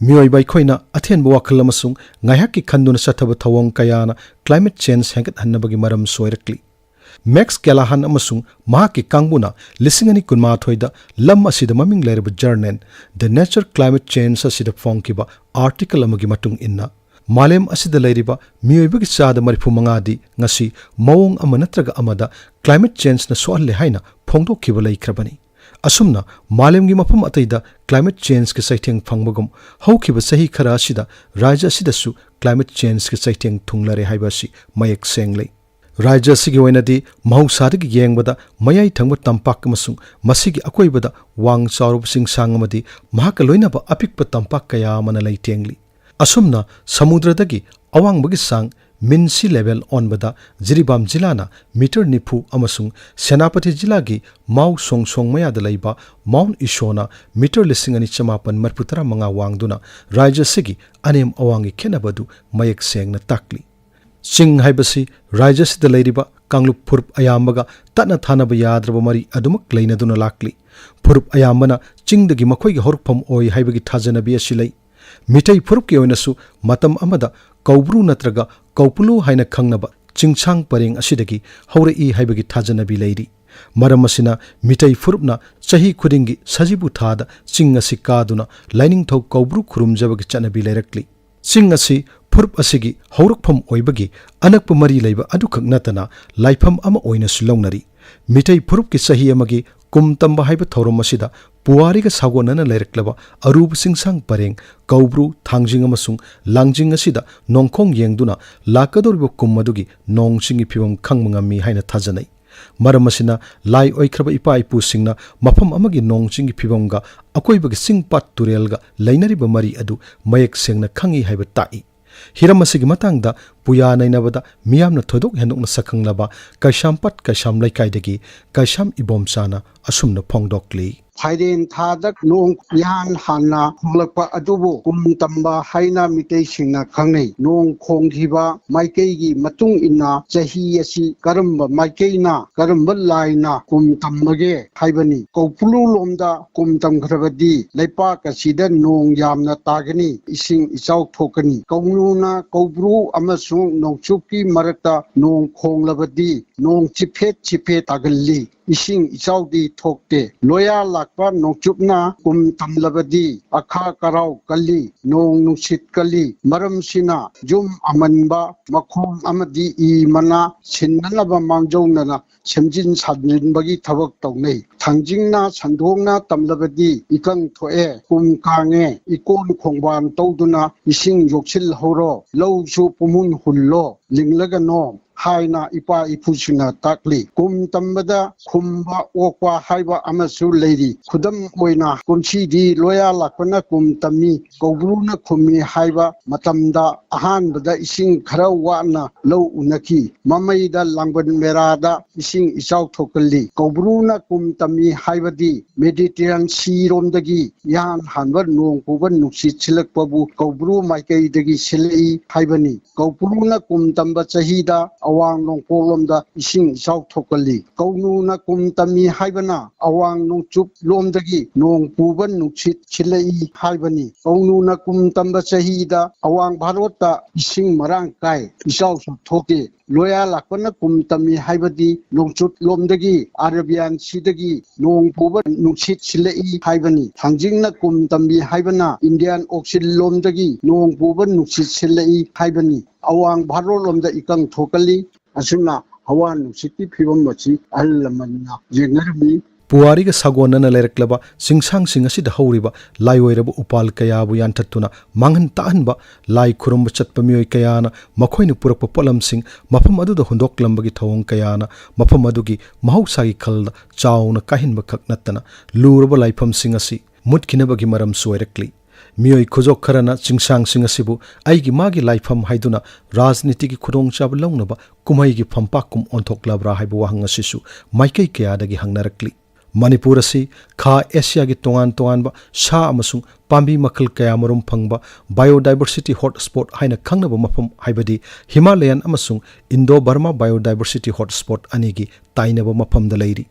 ꯃꯤꯑꯣꯏꯕ ꯑꯩꯈꯣꯏꯅ ꯑꯊꯦꯟꯕ ꯋꯥꯈꯜ ꯑꯃꯁꯨꯡ ꯉꯥꯏꯍꯥꯛꯀꯤ ꯈꯟꯗꯨꯅ ꯆꯠꯊꯕ ꯊꯧꯑꯣꯡ ꯀꯌꯥꯅ ꯀ꯭ꯂꯥꯏꯃꯦꯠ ꯆꯦꯟꯖ ꯍꯦꯟꯒꯠꯍꯟꯅꯕꯒꯤ ꯃꯔꯝꯁꯨ ꯑꯣꯏꯔꯛꯂꯤ꯫ ꯃꯦꯛꯁ ꯀꯦꯂꯥꯍꯥꯟ ꯑꯃꯁꯨꯡ ꯃꯍꯥꯛꯀꯤ ꯀꯥꯡꯕꯨꯅ ꯂꯤꯁꯤꯡ ꯑꯅꯤ ꯀꯨꯟꯃꯥꯊꯣꯏꯗ ꯂꯝ ꯑꯁꯤꯗ ꯃꯃꯤꯡ ꯂꯩꯔꯕ ꯖꯔꯅꯦꯜ ꯗ ꯅꯦꯆꯔ ꯀ꯭ꯂꯥꯏꯃꯦꯠ ꯆꯦꯟꯖ ꯑꯁꯤꯗ ꯐꯣꯡꯈꯤꯕ ꯑꯥꯔꯇꯤꯀꯜ ꯑꯃꯒꯤ ꯃꯇꯨꯡ ꯏꯟꯅ, ꯃꯥꯂꯦꯝ ꯑꯁꯤꯗ ꯂꯩꯔꯤꯕ ꯃꯤꯑꯣꯏꯕꯒꯤ ꯆꯥꯗ ꯃꯔꯤꯐꯨ ꯃꯉꯥꯗꯤ ꯉꯁꯤ ꯃꯑꯣꯡ ꯑꯃ ꯅꯠꯇ꯭ꯔꯒ ꯑꯃꯗ ꯀ꯭ꯂꯥꯏꯃꯦꯠ ꯆꯦꯟꯖꯅ ꯁꯣꯛꯍꯜꯂꯦ ꯍꯥꯏꯅ ꯐꯣꯡꯗꯣꯛꯈꯤꯕ ꯂꯩꯈ꯭ꯔꯕꯅꯤ꯫ ꯑꯁꯨꯝꯅ ꯃꯥꯂꯦꯝꯒꯤ ꯃꯐꯝ ꯑꯇꯩꯗ ꯀ꯭ꯂꯥꯏꯃꯦꯠ ꯆꯦꯟꯖꯀꯤ ꯆꯩꯊꯦꯡ ꯐꯪꯕꯒꯨꯝ, ꯍꯧꯈꯤꯕ ꯆꯍꯤ ꯈꯔ ꯑꯁꯤꯗ ꯔꯥꯖ꯭ꯌ ꯑꯁꯤꯗꯁꯨ ꯀ꯭ꯂꯥꯏꯃꯦꯠ ꯆꯦꯟꯖꯀꯤ ꯆꯩꯊꯦꯡ ꯊꯨꯡꯂꯔꯦ ꯍꯥꯏꯕ ꯑꯁꯤ ꯃꯌꯦꯛ ꯁꯦꯡꯂꯦ꯫ ꯔꯥꯖ꯭ꯌ ꯑꯁꯤꯒꯤ ꯑꯣꯏꯅꯗꯤ ꯃꯍꯧꯁꯥꯗꯒꯤ ꯌꯦꯡꯕꯗ ꯃꯌꯥꯏ ꯊꯪꯕ ꯇꯝꯄꯥꯛ ꯑꯃꯁꯨꯡ ꯃꯁꯤꯒꯤ ꯑꯀꯣꯏꯕꯗ ꯋꯥꯡ ꯆꯥꯎꯔꯕ ꯆꯤꯡꯁꯥꯡ ꯑꯃꯗꯤ ꯃꯍꯥꯛꯀ ꯂꯣꯏꯅꯕ ꯑꯄꯤꯛꯄ ꯇꯝꯄꯥꯛ ꯀꯌꯥ ꯑꯃꯅ ꯂꯩꯇꯦꯡꯂꯤ꯫ ꯑꯁꯨꯝꯅ ꯁꯃꯨꯗ꯭ꯔꯗꯒꯤ ꯑꯋꯥꯡꯕꯒꯤ ꯆꯥꯡ, mean sea level, ꯑꯣꯟꯕꯗ ꯖꯤꯔꯤꯕꯥꯝ ꯖꯤꯂꯥꯅ ꯃꯤꯇꯔ ꯅꯤꯐꯨ ꯑꯃꯁꯨꯡ ꯁꯦꯅꯥꯄꯇꯤ ꯖꯤꯂꯥꯒꯤ ꯃꯥꯎ ꯁꯣꯡꯁꯣꯡ ꯃꯌꯥꯗ ꯂꯩꯕ ꯃꯥꯎꯟ ꯏꯁꯣꯅ ꯃꯤꯇꯔ ꯂꯤꯁꯤꯡ ꯑꯅꯤ ꯆꯃꯥꯄꯟ ꯃꯔꯤꯐꯨ ꯇꯔꯥ ꯃꯉꯥ ꯋꯥꯡꯗꯨꯅ ꯔꯥꯖ꯭ꯌ ꯑꯁꯤꯒꯤ ꯑꯅꯦꯝ ꯑꯋꯥꯡꯒꯤ ꯈꯦꯠꯅꯕ ꯑꯗꯨ ꯃꯌꯦꯛ ꯁꯦꯡꯅ ꯇꯥꯛꯂꯤ꯫ ꯆꯤꯡ ꯍꯥꯏꯕꯁꯤ ꯔꯥꯖ꯭ꯌ ꯑꯁꯤꯗ ꯂꯩꯔꯤꯕ ꯀꯥꯡꯂꯨꯞ ꯐꯨꯔꯨꯞ ꯑꯌꯥꯝꯕꯒ ꯇꯠꯅ ꯊꯥꯅꯕ ꯌꯥꯗ꯭ꯔꯕ ꯃꯔꯤ ꯑꯗꯨꯃꯛ ꯂꯩꯅꯗꯨꯅ ꯂꯥꯛꯂꯤ꯫ ꯐꯨꯔꯨꯞ ꯑꯌꯥꯝꯕꯅ ꯆꯤꯡꯗꯒꯤ ꯃꯈꯣꯏꯒꯤ ꯍꯧꯔꯛꯐꯝ ꯑꯣꯏ ꯍꯥꯏꯕꯒꯤ ꯊꯥꯖꯅꯕꯤ ꯑꯁꯤ ꯂꯩ꯫ ꯃꯤꯇꯩ ꯐꯨꯔꯨꯞꯀꯤ ꯑꯣꯏꯅꯁꯨ ꯃꯇꯝ ꯑꯃꯗ ꯀꯧꯕ꯭ꯔꯨ ꯅꯠꯇ꯭ꯔꯒ ꯀꯧꯄꯨꯂꯨ ꯍꯥꯏꯅ ꯈꯪꯅꯕ ꯆꯤꯡꯁꯥꯡ ꯄꯔꯦꯡ ꯑꯁꯤꯗꯒꯤ ꯍꯧꯔꯛꯏ ꯍꯥꯏꯕꯒꯤ ꯊꯥꯖꯅꯕꯤ ꯂꯩꯔꯤ꯫ ꯃꯔꯝ ꯑꯁꯤꯅ ꯃꯤꯇꯩ ꯐꯨꯔꯨꯞꯅ ꯆꯍꯤ ꯈꯨꯗꯤꯡꯒꯤ ꯁꯖꯤꯕꯨ ꯊꯥꯗ ꯆꯤꯡ ꯑꯁꯤ ꯀꯥꯗꯨꯅ ꯂꯥꯏꯅꯤꯡꯊꯧ ꯀꯧꯕ꯭ꯔꯨ ꯈꯨꯔꯨꯝꯖꯕꯒꯤ ꯆꯠꯅꯕꯤ ꯂꯩꯔꯛꯂꯤ꯫ ꯆꯤꯡ ꯑꯁꯤ ꯐꯨꯔꯨꯞ ꯑꯁꯤꯒꯤ ꯍꯧꯔꯛꯐꯝ ꯑꯣꯏꯕꯒꯤ ꯑꯅꯛꯄ ꯃꯔꯤ ꯂꯩꯕ ꯑꯗꯨꯈꯛ ꯅꯠꯇꯅ ꯂꯥꯏꯐꯝ ꯑꯃ ꯑꯣꯏꯅꯁꯨ ꯂꯧꯅꯔꯤ꯫ ꯃꯤꯇꯩ ꯐꯨꯔꯨꯞꯀꯤ ꯆꯍꯤ ꯑꯃꯒꯤ ꯀꯨꯝ ꯇꯝꯕ ꯍꯥꯏꯕ ꯊꯧꯔꯝ ꯑꯁꯤꯗ ꯄꯨꯋꯥꯔꯤꯒ ꯁꯥꯒꯣꯟꯅꯅ ꯂꯩꯔꯛꯂꯕ ꯑꯔꯨꯕ ꯆꯤꯡꯁꯥꯡ ꯄꯔꯦꯡ, ꯀꯧꯕ꯭ꯔꯨ, ꯊꯥꯡꯖꯤꯡ ꯑꯃꯁꯨꯡ ꯂꯥꯡꯖꯤꯡ ꯑꯁꯤꯗ ꯅꯣꯡꯈꯣꯡ ꯌꯦꯡꯗꯨꯅ ꯂꯥꯛꯀꯗꯧꯔꯤꯕ ꯀꯨꯝ ꯑꯗꯨꯒꯤ ꯅꯣꯡ ꯆꯤꯡꯒꯤ ꯐꯤꯕꯝ ꯈꯪꯕ ꯉꯝꯃꯤ ꯍꯥꯏꯅ ꯊꯥꯖꯅꯩ꯫ ꯃꯔꯝ ꯑꯁꯤꯅ ꯂꯥꯏ ꯑꯣꯏꯈ꯭ꯔꯕ ꯏꯄꯥ ꯏꯄꯨꯁꯤꯡꯅ ꯃꯐꯝ ꯑꯃꯒꯤ ꯅꯣꯡ ꯆꯤꯡꯒꯤ ꯐꯤꯕꯝꯒ ꯑꯀꯣꯏꯕꯒꯤ ꯆꯤꯡ ꯄꯥꯠ ꯇꯨꯔꯦꯜꯒ ꯂꯩꯅꯔꯤꯕ ꯃꯔꯤ ꯑꯗꯨ ꯃꯌꯦꯛ ꯁꯦꯡꯅ ꯈꯪꯏ ꯍꯥꯏꯕ ꯇꯥꯛꯏ꯫ ꯍꯤꯔꯝ ꯑꯁꯤꯒꯤ ꯃꯇꯥꯡꯗ ꯄꯨꯌꯥ ꯅꯩꯅꯕꯗ ꯃꯤꯌꯥꯝꯅ ꯊꯣꯏꯗꯣꯛ ꯍꯦꯟꯗꯣꯛꯅ ꯁꯛꯈꯪꯂꯕ ꯀꯩꯁꯥꯝꯄꯥꯠ ꯀꯩꯁꯥꯝ ꯂꯩꯀꯥꯏꯗꯒꯤ ꯀꯩꯁꯥꯝ ꯏꯕꯣꯝꯆꯥꯅ ꯑꯁꯨꯝꯅ ꯐꯣꯡꯗꯣꯛꯂꯤ꯫ ꯐꯥꯏꯔꯦꯟ ꯊꯥꯗ ꯅꯣꯡ ꯏꯍꯥꯟ ꯍꯥꯟꯅ ꯈꯣꯡꯂꯛꯄ ꯑꯗꯨꯕꯨ ꯀꯨꯝ ꯇꯝꯕ ꯍꯥꯏꯅ ꯃꯤꯇꯩꯁꯤꯡꯅ ꯈꯪꯅꯩ꯫ ꯅꯣꯡ ꯈꯣꯡꯈꯤꯕ ꯃꯥꯏꯀꯩꯒꯤ ꯃꯇꯨꯡ ꯏꯟꯅ ꯆꯍꯤ ꯑꯁꯤ ꯀꯔꯝꯕ ꯃꯥꯏꯀꯩꯅ, ꯀꯔꯝꯕ ꯂꯥꯏꯅ ꯀꯨꯝ ꯇꯝꯕꯒꯦ ꯍꯥꯏꯕꯅꯤ꯫ ꯀꯧꯄꯨꯂꯨ ꯂꯣꯝꯗ ꯀꯨꯝ ꯇꯝꯈ꯭ꯔꯕꯗꯤ ꯂꯩꯄꯥꯛ ꯑꯁꯤꯗ ꯅꯣꯡ ꯌꯥꯝꯅ ꯇꯥꯒꯅꯤ, ꯏꯁꯤꯡ ꯏꯆꯥꯎ ꯊꯣꯛꯀꯅꯤ꯫ ꯀꯧꯅꯨꯅ ꯀꯧꯕ꯭ꯔꯨ ꯑꯃꯁꯨꯡ ꯑꯃꯁꯨꯡ ꯅꯣꯡꯆꯨꯞꯀꯤ ꯃꯔꯛꯇ ꯅꯣꯡ ꯈꯣꯡꯂꯕꯗꯤ ꯅꯣꯡ ꯆꯤꯐꯦꯠ ꯆꯤꯐꯦꯠ ꯇꯥꯒꯜꯂꯤ꯫ ꯏꯁꯤꯡ ꯏꯆꯥꯎꯗꯤ ꯊꯣꯛꯇꯦ꯫ ꯂꯣꯌꯥ ꯂꯥꯛꯄ ꯅꯣꯡꯆꯨꯞꯅ ꯀꯨꯝ ꯇꯝꯂꯕꯗꯤ ꯑꯈꯥ ꯀꯔꯥꯎ ꯀꯜꯂꯤ, ꯅꯣꯡ ꯅꯨꯡꯁꯤꯠ ꯀꯜꯂꯤ꯫ ꯃꯔꯝꯁꯤꯅ ꯌꯨꯝ ꯑꯃꯟꯕ, ꯃꯈꯣꯡ ꯑꯃꯗꯤ ꯏ ꯃꯅꯥ ꯁꯤꯟꯅꯅꯕ ꯃꯥꯡꯖꯧꯅꯅ ꯁꯦꯝꯖꯤꯟ ꯁꯥꯖꯤꯟꯕꯒꯤ ꯊꯕꯛ ꯇꯧꯅꯩ꯫ ꯊꯥꯡꯖꯤꯡꯅ ꯁꯟꯗꯣꯡꯅ ꯇꯝꯂꯕꯗꯤ ꯏꯀꯪ ꯊꯣꯛꯑꯦ, ꯀꯨꯝ ꯀꯥꯡꯉꯦ, ꯏꯀꯣꯟ ꯈꯣꯡꯕꯥꯟ ꯇꯧꯗꯨꯅ ꯏꯁꯤꯡ ꯌꯣꯛꯁꯤꯜꯍꯧꯔꯣ, ꯂꯧꯁꯨ ꯄꯨꯝꯍꯨꯟ ꯍꯨꯜꯂꯣ, ꯂꯤꯡꯂꯒꯅꯣ ꯍꯥꯏꯅ ꯏꯄꯥ ꯏꯄꯨꯁꯤꯡꯅ ꯇꯥꯛꯂꯤ꯫ ꯀꯨꯝ ꯇꯝꯕꯗ ꯈꯨꯝꯕ ꯑꯣꯛꯄ ꯍꯥꯏꯕ ꯑꯃꯁꯨ ꯂꯩꯔꯤ꯫ ꯈꯨꯗꯝ ꯑꯣꯏꯅ ꯀꯨꯝꯁꯤꯗꯤ ꯂꯣꯌꯥ ꯂꯥꯛꯄꯅ ꯀꯨꯝ ꯇꯝꯃꯤ, ꯀꯧꯕ꯭ꯔꯨꯅ ꯈꯨꯝꯃꯤ ꯍꯥꯏꯕ ꯃꯇꯝꯗ ꯑꯍꯥꯟꯕꯗ ꯏꯁꯤꯡ ꯈꯔ ꯋꯥꯅ ꯂꯧ ꯎꯅꯈꯤ꯫ ꯃꯃꯩꯗ ꯂꯥꯡꯕꯟ ꯃꯦꯔꯥꯗ ꯏꯁꯤꯡ ꯏꯆꯥꯎ ꯊꯣꯛꯀꯜꯂꯤ꯫ ꯀꯧꯕ꯭ꯔꯨꯅ ꯀꯨꯝ ꯇꯝꯃꯤ ꯍꯥꯏꯕꯗꯤ ꯃꯦꯗꯤꯇꯦꯔꯤꯌꯥꯟ ꯁꯤꯔꯣꯝꯗꯒꯤ ꯏꯍꯥꯟ ꯍꯥꯟꯕ ꯅꯣꯡ ꯄꯨꯕ ꯅꯨꯡꯁꯤꯠ ꯁꯤꯜꯂꯛꯄꯕꯨ ꯀꯧꯕ꯭ꯔꯨ ꯃꯥꯏꯀꯩꯗꯒꯤ ꯁꯤꯜꯂꯛꯏ ꯍꯥꯏꯕꯅꯤ꯫ ꯀꯧꯕ꯭ꯔꯨꯅ ꯀꯨꯝ ꯇꯝꯕ ꯆꯍꯤꯗ ꯑꯋꯥꯡ ꯅꯣꯡꯄꯣꯛꯂꯣꯝꯗ ꯏꯁꯤꯡ ꯏꯆꯥꯎ ꯊꯣꯛꯀꯜꯂꯤ꯫ ꯀꯧꯅꯨꯅ ꯀꯨꯝ ꯇꯝꯃꯤ ꯍꯥꯏꯕꯅ ꯑꯋꯥꯡ ꯅꯣꯡꯆꯨꯞ ꯂꯣꯝꯗꯒꯤ ꯅꯣꯡ ꯄꯨꯕ ꯅꯨꯡꯁꯤꯠ ꯁꯤꯜꯂꯛꯏ ꯍꯥꯏꯕꯅꯤ꯫ ꯀꯧꯅꯨꯅ ꯀꯨꯝ ꯇꯝꯕ ꯆꯍꯤꯗ ꯑꯋꯥꯡ ꯚꯥꯔꯣꯠꯇ ꯏꯁꯤꯡ ꯃꯔꯥꯡ ꯀꯥꯏ, ꯏꯆꯥꯎꯁꯨ ꯊꯣꯛꯏ꯫ ꯂꯣꯌꯥ ꯂꯥꯛꯄꯅ ꯀꯨꯝ ꯇꯝꯃꯤ ꯍꯥꯏꯕꯗꯤ ꯅꯣꯡꯆꯨꯞ ꯂꯣꯝꯗꯒꯤ ꯑꯔꯥꯕꯤꯌꯥꯟ ꯁꯤꯗꯒꯤ ꯅꯣꯡ ꯄꯨꯕ ꯅꯨꯡꯁꯤꯠ ꯁꯤꯜꯂꯛꯏ ꯍꯥꯏꯕꯅꯤ꯫ ꯊꯥꯡꯖꯤꯡꯅ ꯀꯨꯝ ꯇꯝꯃꯤ ꯍꯥꯏꯕꯅ ꯏꯟꯗꯤꯌꯥꯟ ꯑꯣꯁꯤꯟ ꯂꯣꯝꯗꯒꯤ ꯅꯣꯡ ꯄꯨꯕ ꯅꯨꯡꯁꯤꯠ ꯁꯤꯜꯂꯛꯏ ꯍꯥꯏꯕꯅꯤ꯫ ꯑꯋꯥꯡ ꯚꯥꯔꯣꯠꯂꯣꯝꯗ ꯏꯀꯪ ꯊꯣꯛꯀꯜꯂꯤ꯫ ꯑꯁꯨꯝꯅ ꯍꯋꯥ ꯅꯨꯡꯁꯤꯠꯀꯤ ꯐꯤꯕꯝ ꯑꯁꯤ ꯑꯍꯜ ꯂꯃꯟꯅ ꯌꯦꯡꯅꯔꯝꯃꯤ꯫ ꯄꯨꯋꯥꯔꯤꯒ ꯁꯥꯒꯣꯟꯅꯅ ꯂꯩꯔꯛꯂꯕ ꯆꯤꯡꯁꯥꯡꯁꯤꯡ ꯑꯁꯤꯗ ꯍꯧꯔꯤꯕ ꯂꯥꯏ ꯑꯣꯏꯔꯕ ꯎꯄꯥꯜ ꯀꯌꯥꯕꯨ ꯌꯥꯟꯊꯠꯇꯨꯅ ꯃꯥꯡꯍꯟ ꯇꯥꯛꯍꯟꯕ, ꯂꯥꯏ ꯈꯨꯔꯨꯝꯕ ꯆꯠꯄ ꯃꯤꯑꯣꯏ ꯀꯌꯥꯅ ꯃꯈꯣꯏꯅ ꯄꯨꯔꯛꯄ ꯄꯣꯠꯂꯝꯁꯤꯡ ꯃꯐꯝ ꯑꯗꯨꯗ ꯍꯨꯟꯗꯣꯛꯂꯝꯕꯒꯤ ꯊꯧꯑꯣꯡ ꯀꯌꯥꯅ ꯃꯐꯝ ꯑꯗꯨꯒꯤ ꯃꯍꯧꯁꯥꯒꯤ ꯈꯜꯗ ꯆꯥꯎꯅ ꯀꯥꯏꯍꯟꯕ ꯈꯛ ꯅꯠꯇꯅ ꯂꯨꯔꯕ ꯂꯥꯏꯐꯝꯁꯤꯡ ꯑꯁꯤ ꯃꯨꯠꯈꯤꯅꯕꯒꯤ ꯃꯔꯝꯁꯨ ꯑꯣꯏꯔꯛꯂꯤ꯫ ꯃꯤꯑꯣꯏ ꯈꯨꯖꯣꯛ ꯈꯔꯅ ꯆꯤꯡꯁꯥꯡꯁꯤꯡ ꯑꯁꯤꯕꯨ ꯑꯩꯒꯤ ꯃꯥꯒꯤ ꯂꯥꯏꯐꯝ ꯍꯥꯏꯗꯨꯅ ꯔꯥꯖꯅꯤꯇꯤꯒꯤ ꯈꯨꯗꯣꯡꯆꯥꯕ ꯂꯧꯅꯕ ꯀꯨꯝꯍꯩꯒꯤ ꯐꯝꯄꯥꯛꯀꯨꯝ ꯑꯣꯟꯊꯣꯛꯂꯕ꯭ꯔꯥ ꯍꯥꯏꯕ ꯋꯥꯍꯪ ꯑꯁꯤꯁꯨ ꯃꯥꯏꯀꯩ ꯀꯌꯥꯗꯒꯤ ꯍꯪꯅꯔꯛꯂꯤ꯫ ꯃꯅꯤꯄꯨꯔ ꯑꯁꯤ ꯈꯥ ꯑꯦꯁꯤꯌꯥꯒꯤ ꯇꯣꯉꯥꯟ ꯇꯣꯉꯥꯟꯕ ꯁꯥ ꯑꯃꯁꯨꯡ ꯄꯥꯝꯕꯤ ꯃꯈꯜ ꯀꯌꯥꯃꯔꯨꯝ ꯐꯪꯕ biodiversity hotspot ꯍꯥꯏꯅ ꯈꯪꯅꯕ ꯃꯐꯝ, ꯍꯥꯏꯕꯗꯤ ꯍꯤꯃꯥꯂꯌꯥꯟ ꯑꯃꯁꯨꯡ ꯏꯟꯗꯣ ꯕꯔꯃꯥ biodiversity hotspot ꯑꯅꯤꯒꯤ ꯇꯥꯏꯅꯕ ꯃꯐꯝꯗ ꯂꯩꯔꯤ꯫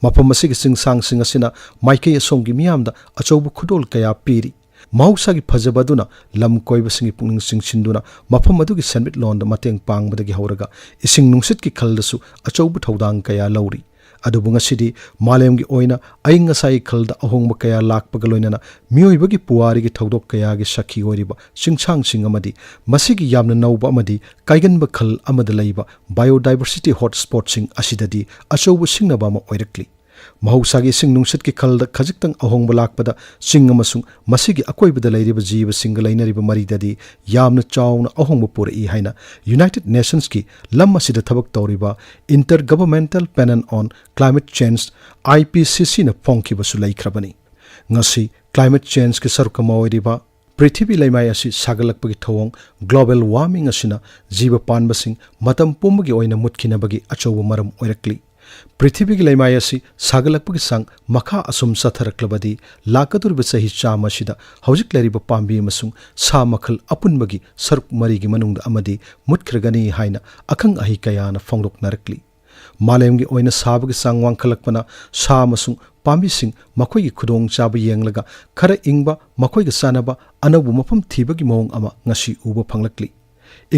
ꯃꯐꯝ ꯑꯁꯤꯒꯤ ꯆꯤꯡꯁꯥꯡꯁꯤꯡ ꯑꯁꯤꯅ ꯃꯥꯏꯀꯩ ꯑꯁꯣꯝꯒꯤ ꯃꯤꯌꯥꯝꯗ ꯑꯆꯧꯕ ꯈꯨꯗꯣꯜ ꯀꯌꯥ ꯄꯤꯔꯤ꯫ ꯃꯍꯧꯁꯥꯒꯤ ꯐꯖꯕ ꯑꯗꯨꯅ ꯂꯝ ꯀꯣꯏꯕꯁꯤꯡꯒꯤ ꯄꯨꯛꯅꯤꯡ ꯆꯤꯡꯁꯤꯟꯗꯨꯅ ꯃꯐꯝ ꯑꯗꯨꯒꯤ ꯁꯦꯟꯃꯤꯠꯂꯣꯟꯗ ꯃꯇꯦꯡ ꯄꯥꯡꯕꯗꯒꯤ ꯍꯧꯔꯒ ꯏꯁꯤꯡ ꯅꯨꯡꯁꯤꯠꯀꯤ ꯈꯜꯗꯁꯨ ꯑꯆꯧꯕ ꯊꯧꯗꯥꯡ ꯀꯌꯥ ꯂꯧꯔꯤ꯫ ꯑꯗꯨꯕꯨ ꯉꯁꯤꯗꯤ ꯃꯥꯂꯦꯝꯒꯤ ꯑꯣꯏꯅ ꯑꯏꯪ ꯑꯁꯥꯒꯤ ꯈꯜꯗ ꯑꯍꯣꯡꯕ ꯀꯌꯥ ꯂꯥꯛꯄꯒ ꯂꯣꯏꯅꯅ ꯃꯤꯑꯣꯏꯕꯒꯤ ꯄꯨꯋꯥꯔꯤꯒꯤ ꯊꯧꯗꯣꯛ ꯀꯌꯥꯒꯤ ꯁꯥꯈꯤ ꯑꯣꯏꯔꯤꯕ ꯆꯤꯡꯁꯥꯡꯁꯤꯡ ꯑꯃꯗꯤ ꯃꯁꯤꯒꯤ ꯌꯥꯝꯅ ꯅꯧꯕ ꯑꯃꯗꯤ ꯀꯥꯏꯒꯟꯕ ꯈꯜ ꯑꯃꯗ ꯂꯩꯕ biodiversity hotspotꯁꯤꯡ ꯑꯁꯤꯗꯗꯤ ꯑꯆꯧꯕ ꯁꯤꯡꯅꯕ ꯑꯃ ꯑꯣꯏꯔꯛꯂꯤ꯫ ꯃꯍꯧꯁꯥꯒꯤ ꯏꯁꯤꯡ ꯅꯨꯡꯁꯤꯠꯀꯤ ꯈꯜꯗ ꯈꯖꯤꯛꯇꯪ ꯑꯍꯣꯡꯕ ꯂꯥꯛꯄꯗ ꯆꯤꯡ ꯑꯃꯁꯨꯡ ꯃꯁꯤꯒꯤ ꯑꯀꯣꯏꯕꯗ ꯂꯩꯔꯤꯕ ꯖꯤꯕꯁꯤꯡꯒ ꯂꯩꯅꯔꯤꯕ ꯃꯔꯤꯗꯗꯤ ꯌꯥꯝꯅ ꯆꯥꯎꯅ ꯑꯍꯣꯡꯕ ꯄꯨꯔꯛꯏ ꯍꯥꯏꯅ United Nationsꯀꯤ ꯂꯝ ꯑꯁꯤꯗ ꯊꯕꯛ ꯇꯧꯔꯤꯕ Intergovernmental Panel on Climate Change, IPCCꯅ ꯐꯣꯡꯈꯤꯕꯁꯨ ꯂꯩꯈ꯭ꯔꯕꯅꯤ꯫ ꯉꯁꯤ climate changeꯀꯤ ꯁꯔꯨꯛ ꯑꯃ ꯑꯣꯏꯔꯤꯕ ꯄ꯭ꯔꯤꯊꯤꯕꯤ ꯂꯩꯃꯥꯏ ꯑꯁꯤ ꯁꯥꯒꯠꯂꯛꯄꯒꯤ ꯊꯧꯑꯣꯡ, global warming ꯑꯁꯤꯅ ꯖꯤꯕ ꯄꯥꯟꯕꯁꯤꯡ ꯃꯇꯝ ꯄꯨꯝꯕꯒꯤ ꯑꯣꯏꯅ ꯃꯨꯠꯈꯤꯅꯕꯒꯤ ꯑꯆꯧꯕ ꯃꯔꯝ ꯑꯣꯏꯔꯛꯂꯤ꯫ ꯄ꯭ꯔꯤꯊꯤꯕꯤꯒꯤ ꯂꯩꯃꯥꯏ ꯑꯁꯤ ꯁꯥꯒꯠꯂꯛꯄꯒꯤ ꯆꯥꯡ ꯃꯈꯥ ꯑꯁꯨꯝ ꯆꯠꯊꯔꯛꯂꯕꯗꯤ, ꯂꯥꯛꯀꯗꯧꯔꯤꯕ ꯆꯍꯤ ꯆꯥꯝꯃ ꯑꯁꯤꯗ ꯍꯧꯖꯤꯛ ꯂꯩꯔꯤꯕ ꯄꯥꯝꯕꯤ ꯑꯃꯁꯨꯡ ꯁꯥ ꯃꯈꯜ ꯑꯄꯨꯟꯕꯒꯤ ꯁꯔꯨꯛ ꯃꯔꯤꯒꯤ ꯃꯅꯨꯡꯗ ꯑꯃꯗꯤ ꯃꯨꯠꯈ꯭ꯔꯒꯅꯤ ꯍꯥꯏꯅ ꯑꯈꯪ ꯑꯍꯩ ꯀꯌꯥꯅ ꯐꯣꯡꯗꯣꯛꯅꯔꯛꯂꯤ꯫ ꯃꯥꯂꯦꯝꯒꯤ ꯑꯣꯏꯅ ꯁꯥꯕꯒꯤ ꯆꯥꯡ ꯋꯥꯡꯈꯠꯂꯛꯄꯅ ꯁꯥ ꯑꯃꯁꯨꯡ ꯄꯥꯝꯕꯤꯁꯤꯡ ꯃꯈꯣꯏꯒꯤ ꯈꯨꯗꯣꯡꯆꯥꯕ ꯌꯦꯡꯂꯒ ꯈꯔ ꯏꯪꯕ, ꯃꯈꯣꯏꯒ ꯆꯥꯟꯅꯕ ꯑꯅꯧꯕ ꯃꯐꯝ ꯊꯤꯕꯒꯤ ꯃꯑꯣꯡ ꯑꯃ ꯉꯁꯤ ꯎꯕ ꯐꯪꯂꯛꯂꯤ꯫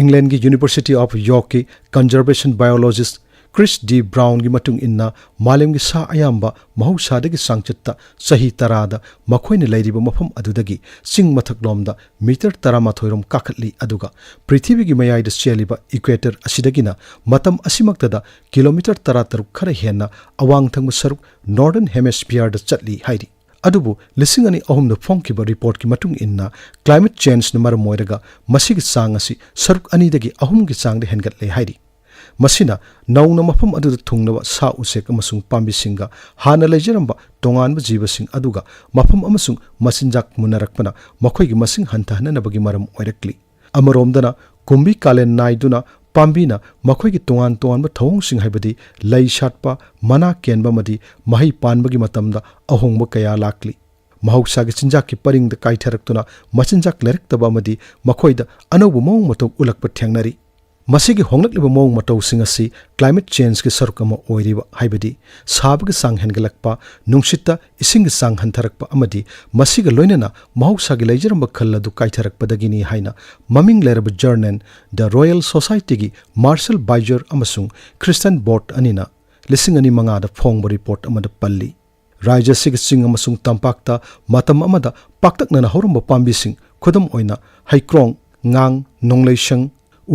ꯏꯪꯂꯦꯟꯒꯤ University of Yorkꯀꯤ conservation biologist Chris D Brownꯒꯤ ꯃꯇꯨꯡ ꯏꯟꯅ, ꯃꯥꯂꯦꯝꯒꯤ ꯁꯥ ꯑꯌꯥꯝꯕ ꯃꯍꯧꯁꯥꯗꯒꯤ ꯆꯥꯡꯆꯠꯇ ꯆꯍꯤ ꯇꯔꯥꯗ ꯃꯈꯣꯏꯅ ꯂꯩꯔꯤꯕ ꯃꯐꯝ ꯑꯗꯨꯗꯒꯤ ꯆꯤꯡ ꯃꯊꯛꯂꯣꯝꯗ ꯃꯤꯇꯔ ꯇꯔꯥꯃꯥꯊꯣꯏ ꯔꯣꯝ ꯀꯥꯈꯠꯂꯤ, ꯑꯗꯨꯒ ꯄ꯭ꯔꯤꯊꯤꯕꯤꯒꯤ ꯃꯌꯥꯏꯗ ꯆꯦꯜꯂꯤꯕ equator ꯑꯁꯤꯗꯒꯤꯅ ꯃꯇꯝ ꯑꯁꯤꯃꯛꯇꯗ kilometre ꯇꯔꯥꯇꯔꯨꯛ ꯈꯔ ꯍꯦꯟꯅ ꯑꯋꯥꯡ ꯊꯪꯕ ꯁꯔꯨꯛ Northern Hemisphereꯗ ꯆꯠꯂꯤ ꯍꯥꯏꯔꯤ꯫ ꯑꯗꯨꯕꯨ ꯂꯤꯁꯤꯡ ꯑꯅꯤ ꯑꯍꯨꯝꯗ ꯐꯣꯡꯈꯤꯕ reportꯀꯤ ꯃꯇꯨꯡ ꯏꯟꯅ, climate changeꯅ ꯃꯔꯝ ꯑꯣꯏꯔꯒ ꯃꯁꯤꯒꯤ ꯆꯥꯡ ꯑꯁꯤ ꯁꯔꯨꯛ ꯑꯅꯤꯗꯒꯤ ꯑꯍꯨꯝꯒꯤ ꯆꯥꯡꯗ ꯍꯦꯟꯒꯠꯂꯦ ꯍꯥꯏꯔꯤ꯫ ꯃꯁꯤꯅ ꯅꯧꯅ ꯃꯐꯝ ꯑꯗꯨꯗ ꯊꯨꯡꯂꯕ ꯁꯥ ꯎꯆꯦꯛ ꯑꯃꯁꯨꯡ ꯄꯥꯝꯕꯤꯁꯤꯡꯒ ꯍꯥꯟꯅ ꯂꯩꯖꯔꯝꯕ ꯇꯣꯉꯥꯟꯕ ꯖꯤꯕꯁꯤꯡ ꯑꯗꯨꯒ ꯃꯐꯝ ꯑꯃꯁꯨꯡ ꯃꯆꯤꯟꯖꯥꯛ ꯃꯨꯟꯅꯔꯛꯄꯅ ꯃꯈꯣꯏꯒꯤ ꯃꯁꯤꯡ ꯍꯟꯊꯍꯟꯅꯕꯒꯤ ꯃꯔꯝ ꯑꯣꯏꯔꯛꯂꯤ꯫ ꯑꯃꯔꯣꯝꯗꯅ, ꯀꯨꯝꯕꯤ ꯀꯥꯂꯦꯟ ꯅꯥꯏꯗꯨꯅ ꯄꯥꯝꯕꯤꯅ ꯃꯈꯣꯏꯒꯤ ꯇꯣꯉꯥꯟ ꯇꯣꯉꯥꯟꯕ ꯊꯧꯑꯣꯡꯁꯤꯡ, ꯍꯥꯏꯕꯗꯤ ꯂꯩ ꯁꯥꯠꯄ, ꯃꯅꯥ ꯀꯦꯟꯕ ꯑꯃꯗꯤ ꯃꯍꯩ ꯄꯥꯟꯕꯒꯤ ꯃꯇꯝꯗ ꯑꯍꯣꯡꯕ ꯀꯌꯥ ꯂꯥꯛꯂꯤ꯫ ꯃꯍꯧꯁꯥꯒꯤ ꯆꯤꯟꯖꯥꯛꯀꯤ ꯄꯔꯤꯡꯗ ꯀꯥꯏꯊꯔꯛꯇꯨꯅ ꯃꯆꯤꯟꯖꯥꯛ ꯂꯩꯔꯛꯇꯕ ꯑꯃꯗꯤ ꯃꯈꯣꯏꯗ ꯑꯅꯧꯕ ꯃꯑꯣꯡ ꯃꯇꯧ ꯎꯠꯂꯛꯄ ꯊꯦꯡꯅꯔꯤ꯫ ꯃꯁꯤꯒꯤ ꯍꯣꯡꯂꯛꯂꯤꯕ ꯃꯑꯣꯡ ꯃꯇꯧꯁꯤꯡ ꯑꯁꯤ climate changeꯀꯤ ꯁꯔꯨꯛ ꯑꯃ ꯑꯣꯏꯔꯤꯕ, ꯍꯥꯏꯕꯗꯤ ꯁꯥꯕꯒꯤ ꯆꯥꯡ ꯍꯦꯟꯒꯠꯂꯛꯄ, ꯅꯨꯡꯁꯤꯠꯇ ꯏꯁꯤꯡꯒꯤ ꯆꯥꯡ ꯍꯟꯊꯔꯛꯄ ꯑꯃꯗꯤ ꯃꯁꯤꯒ ꯂꯣꯏꯅꯅ ꯃꯍꯧꯁꯥꯒꯤ ꯂꯩꯖꯔꯝꯕ ꯈꯜ ꯑꯗꯨ ꯀꯥꯏꯊꯔꯛꯄꯗꯒꯤꯅꯤ ꯍꯥꯏꯅ ꯃꯃꯤꯡ ꯂꯩꯔꯕ journal The Royal Societyꯒꯤ Marcel Baizer ꯑꯃꯁꯨꯡ Christian Bott ꯑꯅꯤꯅ ꯂꯤꯁꯤꯡ ꯑꯅꯤ ꯃꯉꯥꯗ ꯐꯣꯡꯕ report ꯑꯃꯗ ꯄꯜꯂꯤ꯫ ꯔꯥꯖ꯭ꯌ ꯑꯁꯤꯒꯤ ꯆꯤꯡ ꯑꯃꯁꯨꯡ ꯇꯝꯄꯥꯛꯇ ꯃꯇꯝ ꯑꯃꯗ ꯄꯥꯛꯇꯛꯅꯅ ꯍꯧꯔꯝꯕ ꯄꯥꯝꯕꯤꯁꯤꯡ, ꯈꯨꯗꯝ ꯑꯣꯏꯅ ꯍꯩꯀ꯭ꯔꯣꯡ, ꯉꯥꯡ, ꯅꯣꯡꯂꯩꯁꯪ,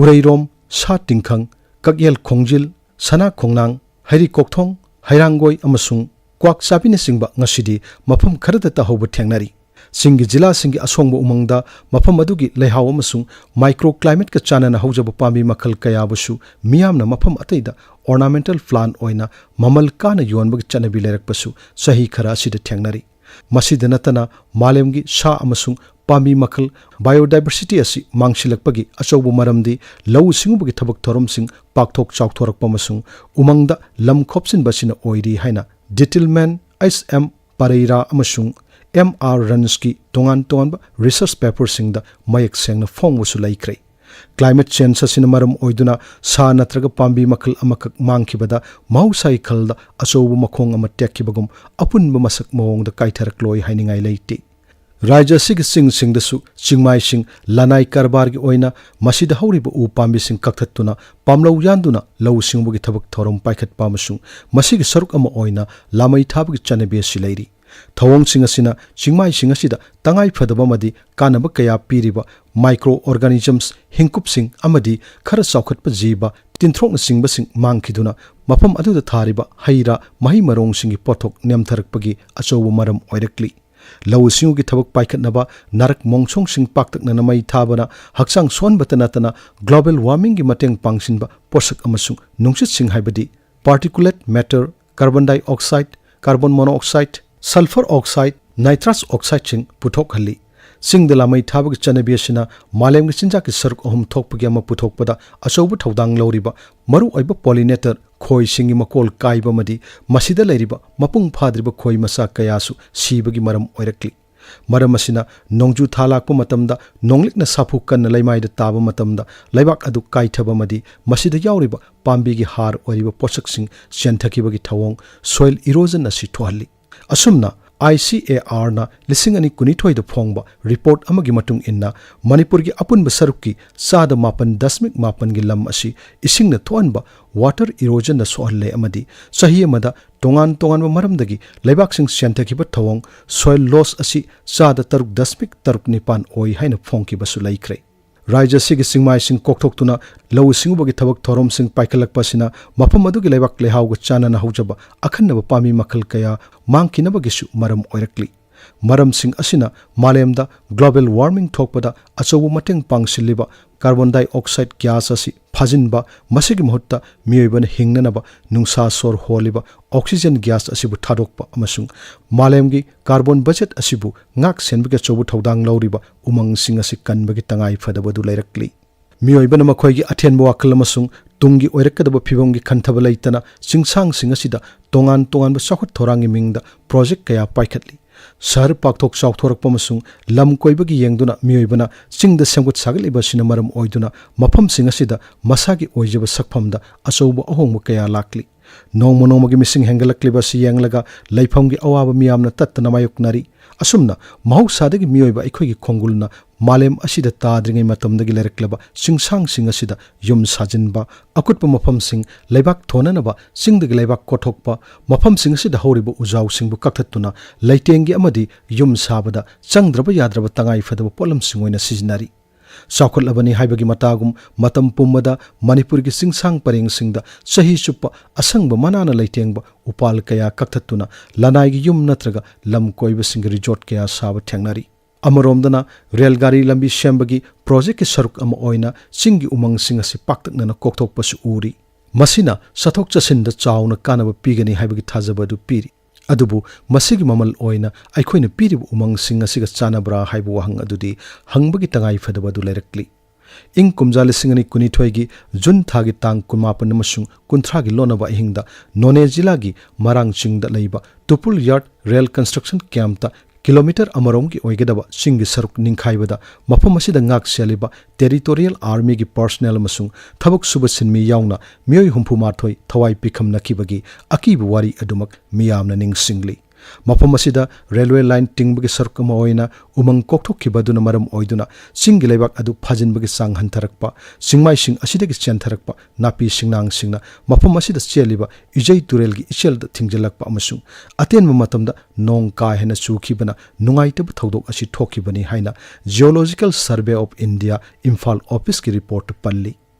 ꯎꯔꯩꯔꯣꯝ, ꯁꯥ ꯇꯤꯡꯈꯪ, ꯀꯛꯌꯦꯜ ꯈꯣꯡꯖꯤꯜ, ꯁꯅꯥ ꯈꯣꯡꯅꯥꯡ, ꯍꯩꯔꯤꯀꯣꯛꯊꯣꯡ, ꯍꯩꯔꯥꯡꯒꯣꯏ ꯑꯃꯁꯨꯡ ꯀ꯭ꯋꯥꯛ ꯆꯥꯕꯤꯅꯆꯤꯡꯕ ꯉꯁꯤꯗꯤ ꯃꯐꯝ ꯈꯔꯗꯇ ꯍꯧꯕ ꯊꯦꯡꯅꯔꯤ꯫ ꯆꯤꯡꯒꯤ ꯖꯤꯂꯥꯁꯤꯡꯒꯤ ꯑꯁꯣꯡꯕ ꯎꯃꯪꯗ ꯃꯐꯝ ꯑꯗꯨꯒꯤ ꯂꯩꯍꯥꯎ ꯑꯃꯁꯨꯡ microclimateꯀ ꯆꯥꯟꯅꯅ ꯍꯧꯖꯕ ꯄꯥꯝꯕꯤ ꯃꯈꯜ ꯀꯌꯥꯕꯨꯁꯨ ꯃꯤꯌꯥꯝꯅ ꯃꯐꯝ ꯑꯇꯩꯗ ornamental plant ꯑꯣꯏꯅ ꯃꯃꯜ ꯀꯥꯅ ꯌꯣꯟꯕꯒꯤ ꯆꯠꯅꯕꯤ ꯂꯩꯔꯛꯄꯁꯨ ꯆꯍꯤ ꯈꯔ ꯑꯁꯤꯗ ꯊꯦꯡꯅꯔꯤ꯫ ꯃꯁꯤꯗ ꯅꯠꯇꯅ ꯃꯥꯂꯦꯝꯒꯤ ꯁꯥ ꯑꯃꯁꯨꯡ ꯄꯥꯝꯕꯤ ꯃꯈꯜ biodiversity ꯑꯁꯤ ꯃꯥꯡꯁꯤꯜꯂꯛꯄꯒꯤ ꯑꯆꯧꯕ ꯃꯔꯝꯗꯤ ꯂꯧꯎ ꯁꯤꯡꯎꯕꯒꯤ ꯊꯕꯛ ꯊꯧꯔꯝꯁꯤꯡ ꯄꯥꯛꯊꯣꯛ ꯆꯥꯎꯊꯣꯔꯛꯄ ꯑꯃꯁꯨꯡ ꯎꯃꯪꯗ ꯂꯝ ꯈꯣꯞꯆꯤꯟꯕ ꯑꯁꯤꯅ ꯑꯣꯏꯔꯤ ꯍꯥꯏꯅ Dittelmann, H M Pereira ꯑꯃꯁꯨꯡ M R Ranjꯀꯤ ꯇꯣꯉꯥꯟ ꯇꯣꯉꯥꯟꯕ research paperꯁꯤꯡꯗ ꯃꯌꯦꯛ ꯁꯦꯡꯅ ꯐꯣꯡꯕꯁꯨ ꯂꯩꯈ꯭ꯔꯦ꯫ Climate change ꯑꯁꯤꯅ ꯃꯔꯝ ꯑꯣꯏꯗꯨꯅ ꯁꯥ ꯅꯠꯇ꯭ꯔꯒ ꯄꯥꯝꯕꯤ ꯃꯈꯜ ꯑꯃꯈꯛ ꯃꯥꯡꯈꯤꯕꯗ ꯃꯍꯧꯁꯥꯒꯤ ꯈꯜꯗ ꯑꯆꯧꯕ ꯃꯈꯣꯡ ꯑꯃ ꯇꯦꯛꯈꯤꯕꯒꯨꯝ ꯑꯄꯨꯟꯕ ꯃꯁꯛ ꯃꯑꯣꯡꯗ ꯀꯥꯏꯊꯔꯛꯂꯣꯏ ꯍꯥꯏꯅꯤꯡꯉꯥꯏ ꯂꯩꯇꯦ꯫ ꯔꯥꯖ꯭ꯌ ꯑꯁꯤꯒꯤ ꯆꯤꯡꯁꯤꯡꯗꯁꯨ ꯆꯤꯡꯃꯥꯏꯁꯤꯡ ꯂꯅꯥꯏ ꯀꯔꯕꯥꯔꯒꯤ ꯑꯣꯏꯅ ꯃꯁꯤꯗ ꯍꯧꯔꯤꯕ ꯎ ꯄꯥꯝꯕꯤꯁꯤꯡ ꯀꯛꯊꯠꯇꯨꯅ ꯄꯥꯝꯂꯧ ꯌꯥꯟꯗꯨꯅ ꯂꯧꯎ ꯁꯤꯡꯎꯕꯒꯤ ꯊꯕꯛ ꯊꯧꯔꯝ ꯄꯥꯏꯈꯠꯄ ꯑꯃꯁꯨꯡ ꯃꯁꯤꯒꯤ ꯁꯔꯨꯛ ꯑꯃ ꯑꯣꯏꯅ ꯂꯥꯃꯩ ꯊꯥꯕꯒꯤ ꯆꯠꯅꯕꯤ ꯑꯁꯤ ꯂꯩꯔꯤ꯫ ꯊꯧꯑꯣꯡꯁꯤꯡ ꯑꯁꯤꯅ ꯆꯤꯡꯃꯥꯏꯁꯤꯡ ꯑꯁꯤꯗ ꯇꯉꯥꯏ ꯐꯗꯕ ꯑꯃꯗꯤ ꯀꯥꯟꯅꯕ ꯀꯌꯥ ꯄꯤꯔꯤꯕ microorganisms, ꯍꯤꯡꯀꯨꯞꯁꯤꯡ ꯑꯃꯗꯤ ꯈꯔ ꯆꯥꯎꯈꯠꯄ ꯖꯤꯕ, ꯇꯤꯟꯊ꯭ꯔꯣꯛꯅꯆꯤꯡꯕꯁꯤꯡ ꯃꯥꯡꯈꯤꯗꯨꯅ ꯃꯐꯝ ꯑꯗꯨꯗ ꯊꯥꯔꯤꯕ ꯍꯩ ꯔꯥ, ꯃꯍꯩ ꯃꯔꯣꯡꯁꯤꯡꯒꯤ ꯄꯣꯠꯊꯣꯛ ꯅꯦꯝꯊꯔꯛꯄꯒꯤ ꯑꯆꯧꯕ ꯃꯔꯝ ꯑꯣꯏꯔꯛꯂꯤ꯫ ꯂꯧꯎ ꯁꯤꯡꯎꯒꯤ ꯊꯕꯛ ꯄꯥꯏꯈꯠꯅꯕ ꯅꯥꯔꯛ ꯃꯣꯡꯁꯣꯡꯁꯤꯡ ꯄꯥꯛꯇꯛꯅꯅ ꯃꯩ ꯊꯥꯕꯅ ꯍꯛꯆꯥꯡ ꯁꯣꯛꯍꯟꯕꯇ ꯅꯠꯇꯅ global warmingꯒꯤ ꯃꯇꯦꯡ ꯄꯥꯡꯁꯤꯟꯕ ꯄꯣꯠꯁꯛ ꯑꯃꯁꯨꯡ ꯅꯨꯡꯁꯤꯠꯁꯤꯡ ꯍꯥꯏꯕꯗꯤ particulate matter, carbon dioxide, carbon monoxide, sulfur oxide, nitrous oxideꯁꯤꯡ ꯄꯨꯊꯣꯛꯍꯜꯂꯤ꯫ ꯆꯤꯡꯗ ꯂꯥꯃꯩ ꯊꯥꯕꯒꯤ ꯆꯠꯅꯕꯤ ꯑꯁꯤꯅ ꯃꯥꯂꯦꯝꯒꯤ ꯆꯤꯟꯖꯥꯛꯀꯤ ꯁꯔꯨꯛ ꯑꯍꯨꯝ ꯊꯣꯛꯄꯒꯤ ꯑꯃ ꯄꯨꯊꯣꯛꯄꯗ ꯑꯆꯧꯕ ꯊꯧꯗꯥꯡ ꯂꯧꯔꯤꯕ ꯃꯔꯨꯑꯣꯏꯕ pollinator ꯈꯣꯏꯁꯤꯡꯒꯤ ꯃꯀꯣꯜ ꯀꯥꯏꯕ ꯑꯃꯗꯤ ꯃꯁꯤꯗ ꯂꯩꯔꯤꯕ ꯃꯄꯨꯡ ꯐꯥꯗ꯭ꯔꯤꯕ ꯈꯣꯏ ꯃꯆꯥ ꯀꯌꯥꯁꯨ ꯁꯤꯕꯒꯤ ꯃꯔꯝ ꯑꯣꯏꯔꯛꯂꯤ꯫ ꯃꯔꯝ ꯑꯁꯤꯅ ꯅꯣꯡꯖꯨ ꯊꯥ ꯂꯥꯛꯄ ꯃꯇꯝꯗ ꯅꯣꯡꯂꯤꯛꯅ ꯁꯥꯐꯨ ꯀꯟꯅ ꯂꯩꯃꯥꯏꯗ ꯇꯥꯕ ꯃꯇꯝꯗ ꯂꯩꯕꯥꯛ ꯑꯗꯨ ꯀꯥꯏꯊꯕ ꯑꯃꯗꯤ ꯃꯁꯤꯗ ꯌꯥꯎꯔꯤꯕ ꯄꯥꯝꯕꯤꯒꯤ ꯍꯥꯔ ꯑꯣꯏꯔꯤꯕ ꯄꯣꯠꯁꯛꯁꯤꯡ ꯆꯦꯟꯊꯈꯤꯕꯒꯤ ꯊꯧꯑꯣꯡ, soil erosion, ꯑꯁꯤ ꯊꯣꯛꯍꯜꯂꯤ꯫ ꯑꯁꯨꯝꯅ, ICARꯅ ꯂꯤꯁꯤꯡ ꯑꯅꯤ ꯀꯨꯟꯅꯤꯊꯣꯏꯗ ꯐꯣꯡꯕ report ꯑꯃꯒꯤ ꯃꯇꯨꯡ ꯏꯟꯅ, ꯃꯅꯤꯄꯨꯔꯒꯤ ꯑꯄꯨꯟꯕ ꯁꯔꯨꯛꯀꯤ ꯆꯥꯗ ꯃꯥꯄꯟ ꯗꯁꯃꯤꯛ ꯃꯥꯄꯟꯒꯤ ꯂꯝ ꯑꯁꯤ ꯏꯁꯤꯡꯅ ꯊꯣꯛꯍꯟꯕ, water erosionꯅ ꯁꯣꯛꯍꯜꯂꯦ ꯑꯃꯗꯤ ꯆꯍꯤ ꯑꯃꯗ ꯇꯣꯉꯥꯟ ꯇꯣꯉꯥꯟꯕ ꯃꯔꯝꯗꯒꯤ ꯂꯩꯕꯥꯛꯁꯤꯡ ꯆꯦꯟꯊꯈꯤꯕ ꯊꯧꯑꯣꯡ, soil loss, ꯑꯁꯤ ꯆꯥꯗ ꯇꯔꯨꯛ ꯗꯁꯃꯤꯛ ꯇꯔꯨꯛ ꯅꯤꯄꯥꯟ ꯑꯣꯏ ꯍꯥꯏꯅ ꯐꯣꯡꯈꯤꯕꯁꯨ ꯂꯩꯈ꯭ꯔꯦ꯫ ꯔꯥꯖ꯭ꯌ ꯑꯁꯤꯒꯤ ꯆꯤꯡꯃꯥꯏꯁꯤꯡ ꯀꯣꯛꯊꯣꯛꯇꯨꯅ ꯂꯧꯎ ꯁꯤꯡꯎꯕꯒꯤ ꯊꯕꯛ ꯊꯧꯔꯝꯁꯤꯡ ꯄꯥꯏꯈꯠꯂꯛꯄ ꯑꯁꯤꯅ ꯃꯐꯝ ꯑꯗꯨꯒꯤ ꯂꯩꯕꯥꯛ ꯂꯩꯍꯥꯎꯒ ꯆꯥꯟꯅꯅ ꯍꯧꯖꯕ ꯑꯈꯟꯅꯕ ꯄꯥꯝꯕꯤ ꯃꯈꯜ ꯀꯌꯥ ꯃꯥꯡꯈꯤꯅꯕꯒꯤꯁꯨ ꯃꯔꯝ ꯑꯣꯏꯔꯛꯂꯤ꯫ ꯃꯔꯝꯁꯤꯡ ꯑꯁꯤꯅ ꯃꯥꯂꯦꯝꯗ global warming ꯊꯣꯛꯄꯗ ꯑꯆꯧꯕ ꯃꯇꯦꯡ ꯄꯥꯡꯁꯤꯜꯂꯤꯕ carbon dioxide gas ꯑꯁꯤ ꯐꯥꯖꯤꯟꯕ, ꯃꯁꯤꯒꯤ ꯃꯍꯨꯠꯇ ꯃꯤꯑꯣꯏꯕꯅ ꯍꯤꯡꯅꯅꯕ ꯅꯨꯡꯁꯥ ꯁꯣꯔ ꯍꯣꯜꯂꯤꯕ oxygen gas ꯑꯁꯤꯕꯨ ꯊꯥꯗꯣꯛꯄ ꯑꯃꯁꯨꯡ ꯃꯥꯂꯦꯝꯒꯤ carbon budget ꯑꯁꯤꯕꯨ ꯉꯥꯛ ꯁꯦꯟꯕꯒꯤ ꯑꯆꯧꯕ ꯊꯧꯗꯥꯡ ꯂꯧꯔꯤꯕ ꯎꯃꯪꯁꯤꯡ ꯑꯁꯤ ꯀꯟꯕꯒꯤ ꯇꯉꯥꯏ ꯐꯗꯕ ꯑꯗꯨ ꯂꯩꯔꯛꯂꯤ꯫ ꯃꯤꯑꯣꯏꯕꯅ ꯃꯈꯣꯏꯒꯤ ꯑꯊꯦꯟꯕ ꯋꯥꯈꯜ ꯑꯃꯁꯨꯡ ꯇꯨꯡꯒꯤ ꯑꯣꯏꯔꯛꯀꯗꯕ ꯐꯤꯕꯝꯒꯤ ꯈꯟꯊꯕ ꯂꯩꯇꯅ ꯆꯤꯡꯁꯥꯡꯁꯤꯡ ꯑꯁꯤꯗ ꯇꯣꯉꯥꯟ ꯇꯣꯉꯥꯟꯕ ꯆꯥꯎꯈꯠ ꯊꯧꯔꯥꯡꯒꯤ ꯃꯤꯡꯗ project ꯀꯌꯥ ꯄꯥꯏꯈꯠꯂꯤ꯫ ꯁꯍꯔ ꯄꯥꯛꯊꯣꯛ ꯆꯥꯎꯊꯣꯔꯛꯄ ꯑꯃꯁꯨꯡ ꯂꯝ ꯀꯣꯏꯕꯒꯤ ꯌꯦꯡꯗꯨꯅ ꯃꯤꯑꯣꯏꯕꯅ ꯆꯤꯡꯗ ꯁꯦꯝꯒꯠ ꯁꯥꯒꯠꯂꯤꯕ ꯑꯁꯤꯅ ꯃꯔꯝ ꯑꯣꯏꯗꯨꯅ ꯃꯐꯝꯁꯤꯡ ꯑꯁꯤꯗ ꯃꯁꯥꯒꯤ ꯑꯣꯏꯖꯕ ꯁꯛꯐꯝꯗ ꯑꯆꯧꯕ ꯑꯍꯣꯡꯕ ꯀꯌꯥ ꯂꯥꯛꯂꯤ꯫ ꯅꯣꯡꯃ ꯅꯣꯡꯃꯒꯤ ꯃꯤꯁꯤꯡ ꯍꯦꯟꯒꯠꯂꯛꯂꯤꯕ ꯑꯁꯤ ꯌꯦꯡꯂꯒ ꯂꯩꯐꯝꯒꯤ ꯑꯋꯥꯕ ꯃꯤꯌꯥꯝꯅ ꯇꯠꯇꯅ ꯃꯥꯌꯣꯛꯅꯔꯤ꯫ ꯑꯁꯨꯝꯅ ꯃꯍꯧꯁꯥꯗꯒꯤ ꯃꯤꯑꯣꯏꯕ ꯑꯩꯈꯣꯏꯒꯤ ꯈꯣꯡꯒꯨꯜꯅ ꯃꯥꯂꯦꯝ ꯑꯁꯤꯗ ꯇꯥꯗ꯭ꯔꯤꯉꯩ ꯃꯇꯝꯗꯒꯤ ꯂꯩꯔꯛꯂꯕ ꯆꯤꯡꯁꯥꯡꯁꯤꯡ ꯑꯁꯤꯗ ꯌꯨꯝ ꯁꯥꯖꯤꯟꯕ, ꯑꯀꯨꯠꯄ ꯃꯐꯝꯁꯤꯡ ꯂꯩꯕꯥꯛ ꯊꯣꯟꯅꯅꯕ ꯆꯤꯡꯗꯒꯤ ꯂꯩꯕꯥꯛ ꯀꯣꯠꯊꯣꯛꯄ, ꯃꯐꯝꯁꯤꯡ ꯑꯁꯤꯗ ꯍꯧꯔꯤꯕ ꯎꯖꯥꯎꯁꯤꯡꯕꯨ ꯀꯛꯊꯠꯇꯨꯅ ꯂꯩꯇꯦꯡꯒꯤ ꯑꯃꯗꯤ ꯌꯨꯝ ꯁꯥꯕꯗ ꯆꯪꯗ꯭ꯔꯕ ꯌꯥꯗ꯭ꯔꯕ ꯇꯉꯥꯏ ꯐꯗꯕ ꯄꯣꯠꯂꯝꯁꯤꯡ ꯑꯣꯏꯅ ꯁꯤꯖꯤꯟꯅꯔꯤ꯫ ꯆꯥꯎꯈꯠꯂꯕꯅꯤ ꯍꯥꯏꯕꯒꯤ ꯃꯇꯥꯒꯨꯝ ꯃꯇꯝ ꯄꯨꯝꯕꯗ ꯃꯅꯤꯄꯨꯔꯒꯤ ꯆꯤꯡꯁꯥꯡ ꯄꯔꯦꯡꯁꯤꯡꯗ ꯆꯍꯤ ꯆꯨꯞꯄ ꯑꯁꯪꯕ ꯃꯅꯥꯅ ꯂꯩꯇꯦꯡꯕ ꯎꯄꯥꯜ ꯀꯌꯥ ꯀꯛꯊꯠꯇꯨꯅ ꯂꯅꯥꯏꯒꯤ ꯌꯨꯝ ꯅꯠꯇ꯭ꯔꯒ ꯂꯝ ꯀꯣꯏꯕꯁꯤꯡꯒꯤ resort ꯀꯌꯥ ꯁꯥꯕ ꯊꯦꯡꯅꯔꯤ꯫ ꯑꯃꯔꯣꯝꯗꯅ ꯔꯦꯜ ꯒꯥꯔꯤ ꯂꯝꯕꯤ ꯁꯦꯝꯕꯒꯤ projectꯀꯤ ꯁꯔꯨꯛ ꯑꯃ ꯑꯣꯏꯅ ꯆꯤꯡꯒꯤ ꯎꯃꯪꯁꯤꯡ ꯑꯁꯤ ꯄꯥꯛꯇꯛꯅꯅ ꯀꯣꯛꯊꯣꯛꯄꯁꯨ ꯎꯔꯤ꯫ ꯃꯁꯤꯅ ꯆꯠꯊꯣꯛ ꯆꯠꯁꯤꯟꯗ ꯆꯥꯎꯅ ꯀꯥꯟꯅꯕ ꯄꯤꯒꯅꯤ ꯍꯥꯏꯕꯒꯤ ꯊꯥꯖꯕ ꯑꯗꯨ ꯄꯤꯔꯤ꯫ ꯑꯗꯨꯕꯨ ꯃꯁꯤꯒꯤ ꯃꯃꯜ ꯑꯣꯏꯅ ꯑꯩꯈꯣꯏꯅ ꯄꯤꯔꯤꯕ ꯎꯃꯪꯁꯤꯡ ꯑꯁꯤꯒ ꯆꯥꯟꯅꯕ꯭ꯔꯥ ꯍꯥꯏꯕ ꯋꯥꯍꯪ ꯑꯗꯨꯗꯤ ꯍꯪꯕꯒꯤ ꯇꯉꯥꯏ ꯐꯗꯕ ꯑꯗꯨ ꯂꯩꯔꯛꯂꯤ꯫ ꯏꯪ ꯀꯨꯝꯖꯥ ꯂꯤꯁꯤꯡ ꯑꯅꯤ ꯀꯨꯟꯅꯤꯊꯣꯏꯒꯤ ꯖꯨꯟ ꯊꯥꯒꯤ ꯇꯥꯡ ꯀꯨꯟꯃꯥꯄꯟ ꯑꯃꯁꯨꯡ ꯀꯨꯟꯊ꯭ꯔꯥꯒꯤ ꯂꯣꯟꯅꯕ ꯑꯍꯤꯡꯗ ꯅꯣꯅꯦ ꯖꯤꯂꯥꯒꯤ ꯃꯔꯥꯡ ꯆꯤꯡꯗ ꯂꯩꯕ ꯇꯨꯄꯨꯜ ꯌꯥꯔꯗ ꯔꯦꯜ construction campꯇ ꯀꯤꯂꯣꯃꯤꯇꯔ ꯑꯃꯔꯣꯝꯒꯤ ꯑꯣꯏꯒꯗꯕ ꯆꯤꯡꯒꯤ ꯁꯔꯨꯛ ꯅꯤꯡꯈꯥꯏꯕꯗ ꯃꯐꯝ ꯑꯁꯤꯗ ꯉꯥꯛ ꯁꯦꯜꯂꯤꯕ Territorial Armyꯒꯤ personnel ꯑꯃꯁꯨꯡ ꯊꯕꯛ ꯁꯨꯕ ꯁꯤꯟꯃꯤ ꯌꯥꯎꯅ ꯃꯤꯑꯣꯏ ꯍꯨꯝꯐꯨ ꯃꯥꯊꯣꯏ ꯊꯋꯥꯏ ꯄꯤꯈꯝꯅꯈꯤꯕꯒꯤ ꯑꯀꯤꯕ ꯋꯥꯔꯤ ꯑꯗꯨꯃꯛ ꯃꯤꯌꯥꯝꯅ ꯅꯤꯡꯁꯤꯡꯂꯤ꯫ ꯃꯐꯝ ꯑꯁꯤꯗ railway line ꯇꯤꯡꯕꯒꯤ ꯁꯔꯨꯛ ꯑꯃ ꯑꯣꯏꯅ ꯎꯃꯪ ꯀꯣꯛꯊꯣꯛꯈꯤꯕ ꯑꯗꯨꯅ ꯃꯔꯝ ꯑꯣꯏꯗꯨꯅ ꯆꯤꯡꯒꯤ ꯂꯩꯕꯥꯛ ꯑꯗꯨ ꯐꯥꯖꯤꯟꯕꯒꯤ ꯆꯥꯡ ꯍꯟꯊꯔꯛꯄ, ꯆꯤꯡꯃꯥꯏꯁꯤꯡ ꯑꯁꯤꯗꯒꯤ ꯆꯦꯟꯊꯔꯛꯄ ꯅꯥꯄꯤ ꯁꯤꯡꯅꯥꯡꯁꯤꯡꯅ ꯃꯐꯝ ꯑꯁꯤꯗ ꯆꯦꯜꯂꯤꯕ ꯏꯖꯩ ꯇꯨꯔꯦꯜꯒꯤ ꯏꯆꯦꯜꯗ ꯊꯤꯡꯖꯤꯜꯂꯛꯄ ꯑꯃꯁꯨꯡ ꯑꯇꯦꯟꯕ ꯃꯇꯝꯗ ꯅꯣꯡ ꯀꯥ ꯍꯦꯟꯅ ꯆꯨꯈꯤꯕꯅ ꯅꯨꯡꯉꯥꯏꯇꯕ ꯊꯧꯗꯣꯛ ꯑꯁꯤ ꯊꯣꯛꯈꯤꯕꯅꯤ ꯍꯥꯏꯅ Geological Survey of India Imphal officeꯀꯤ reportꯇ ꯄꯜꯂꯤ꯫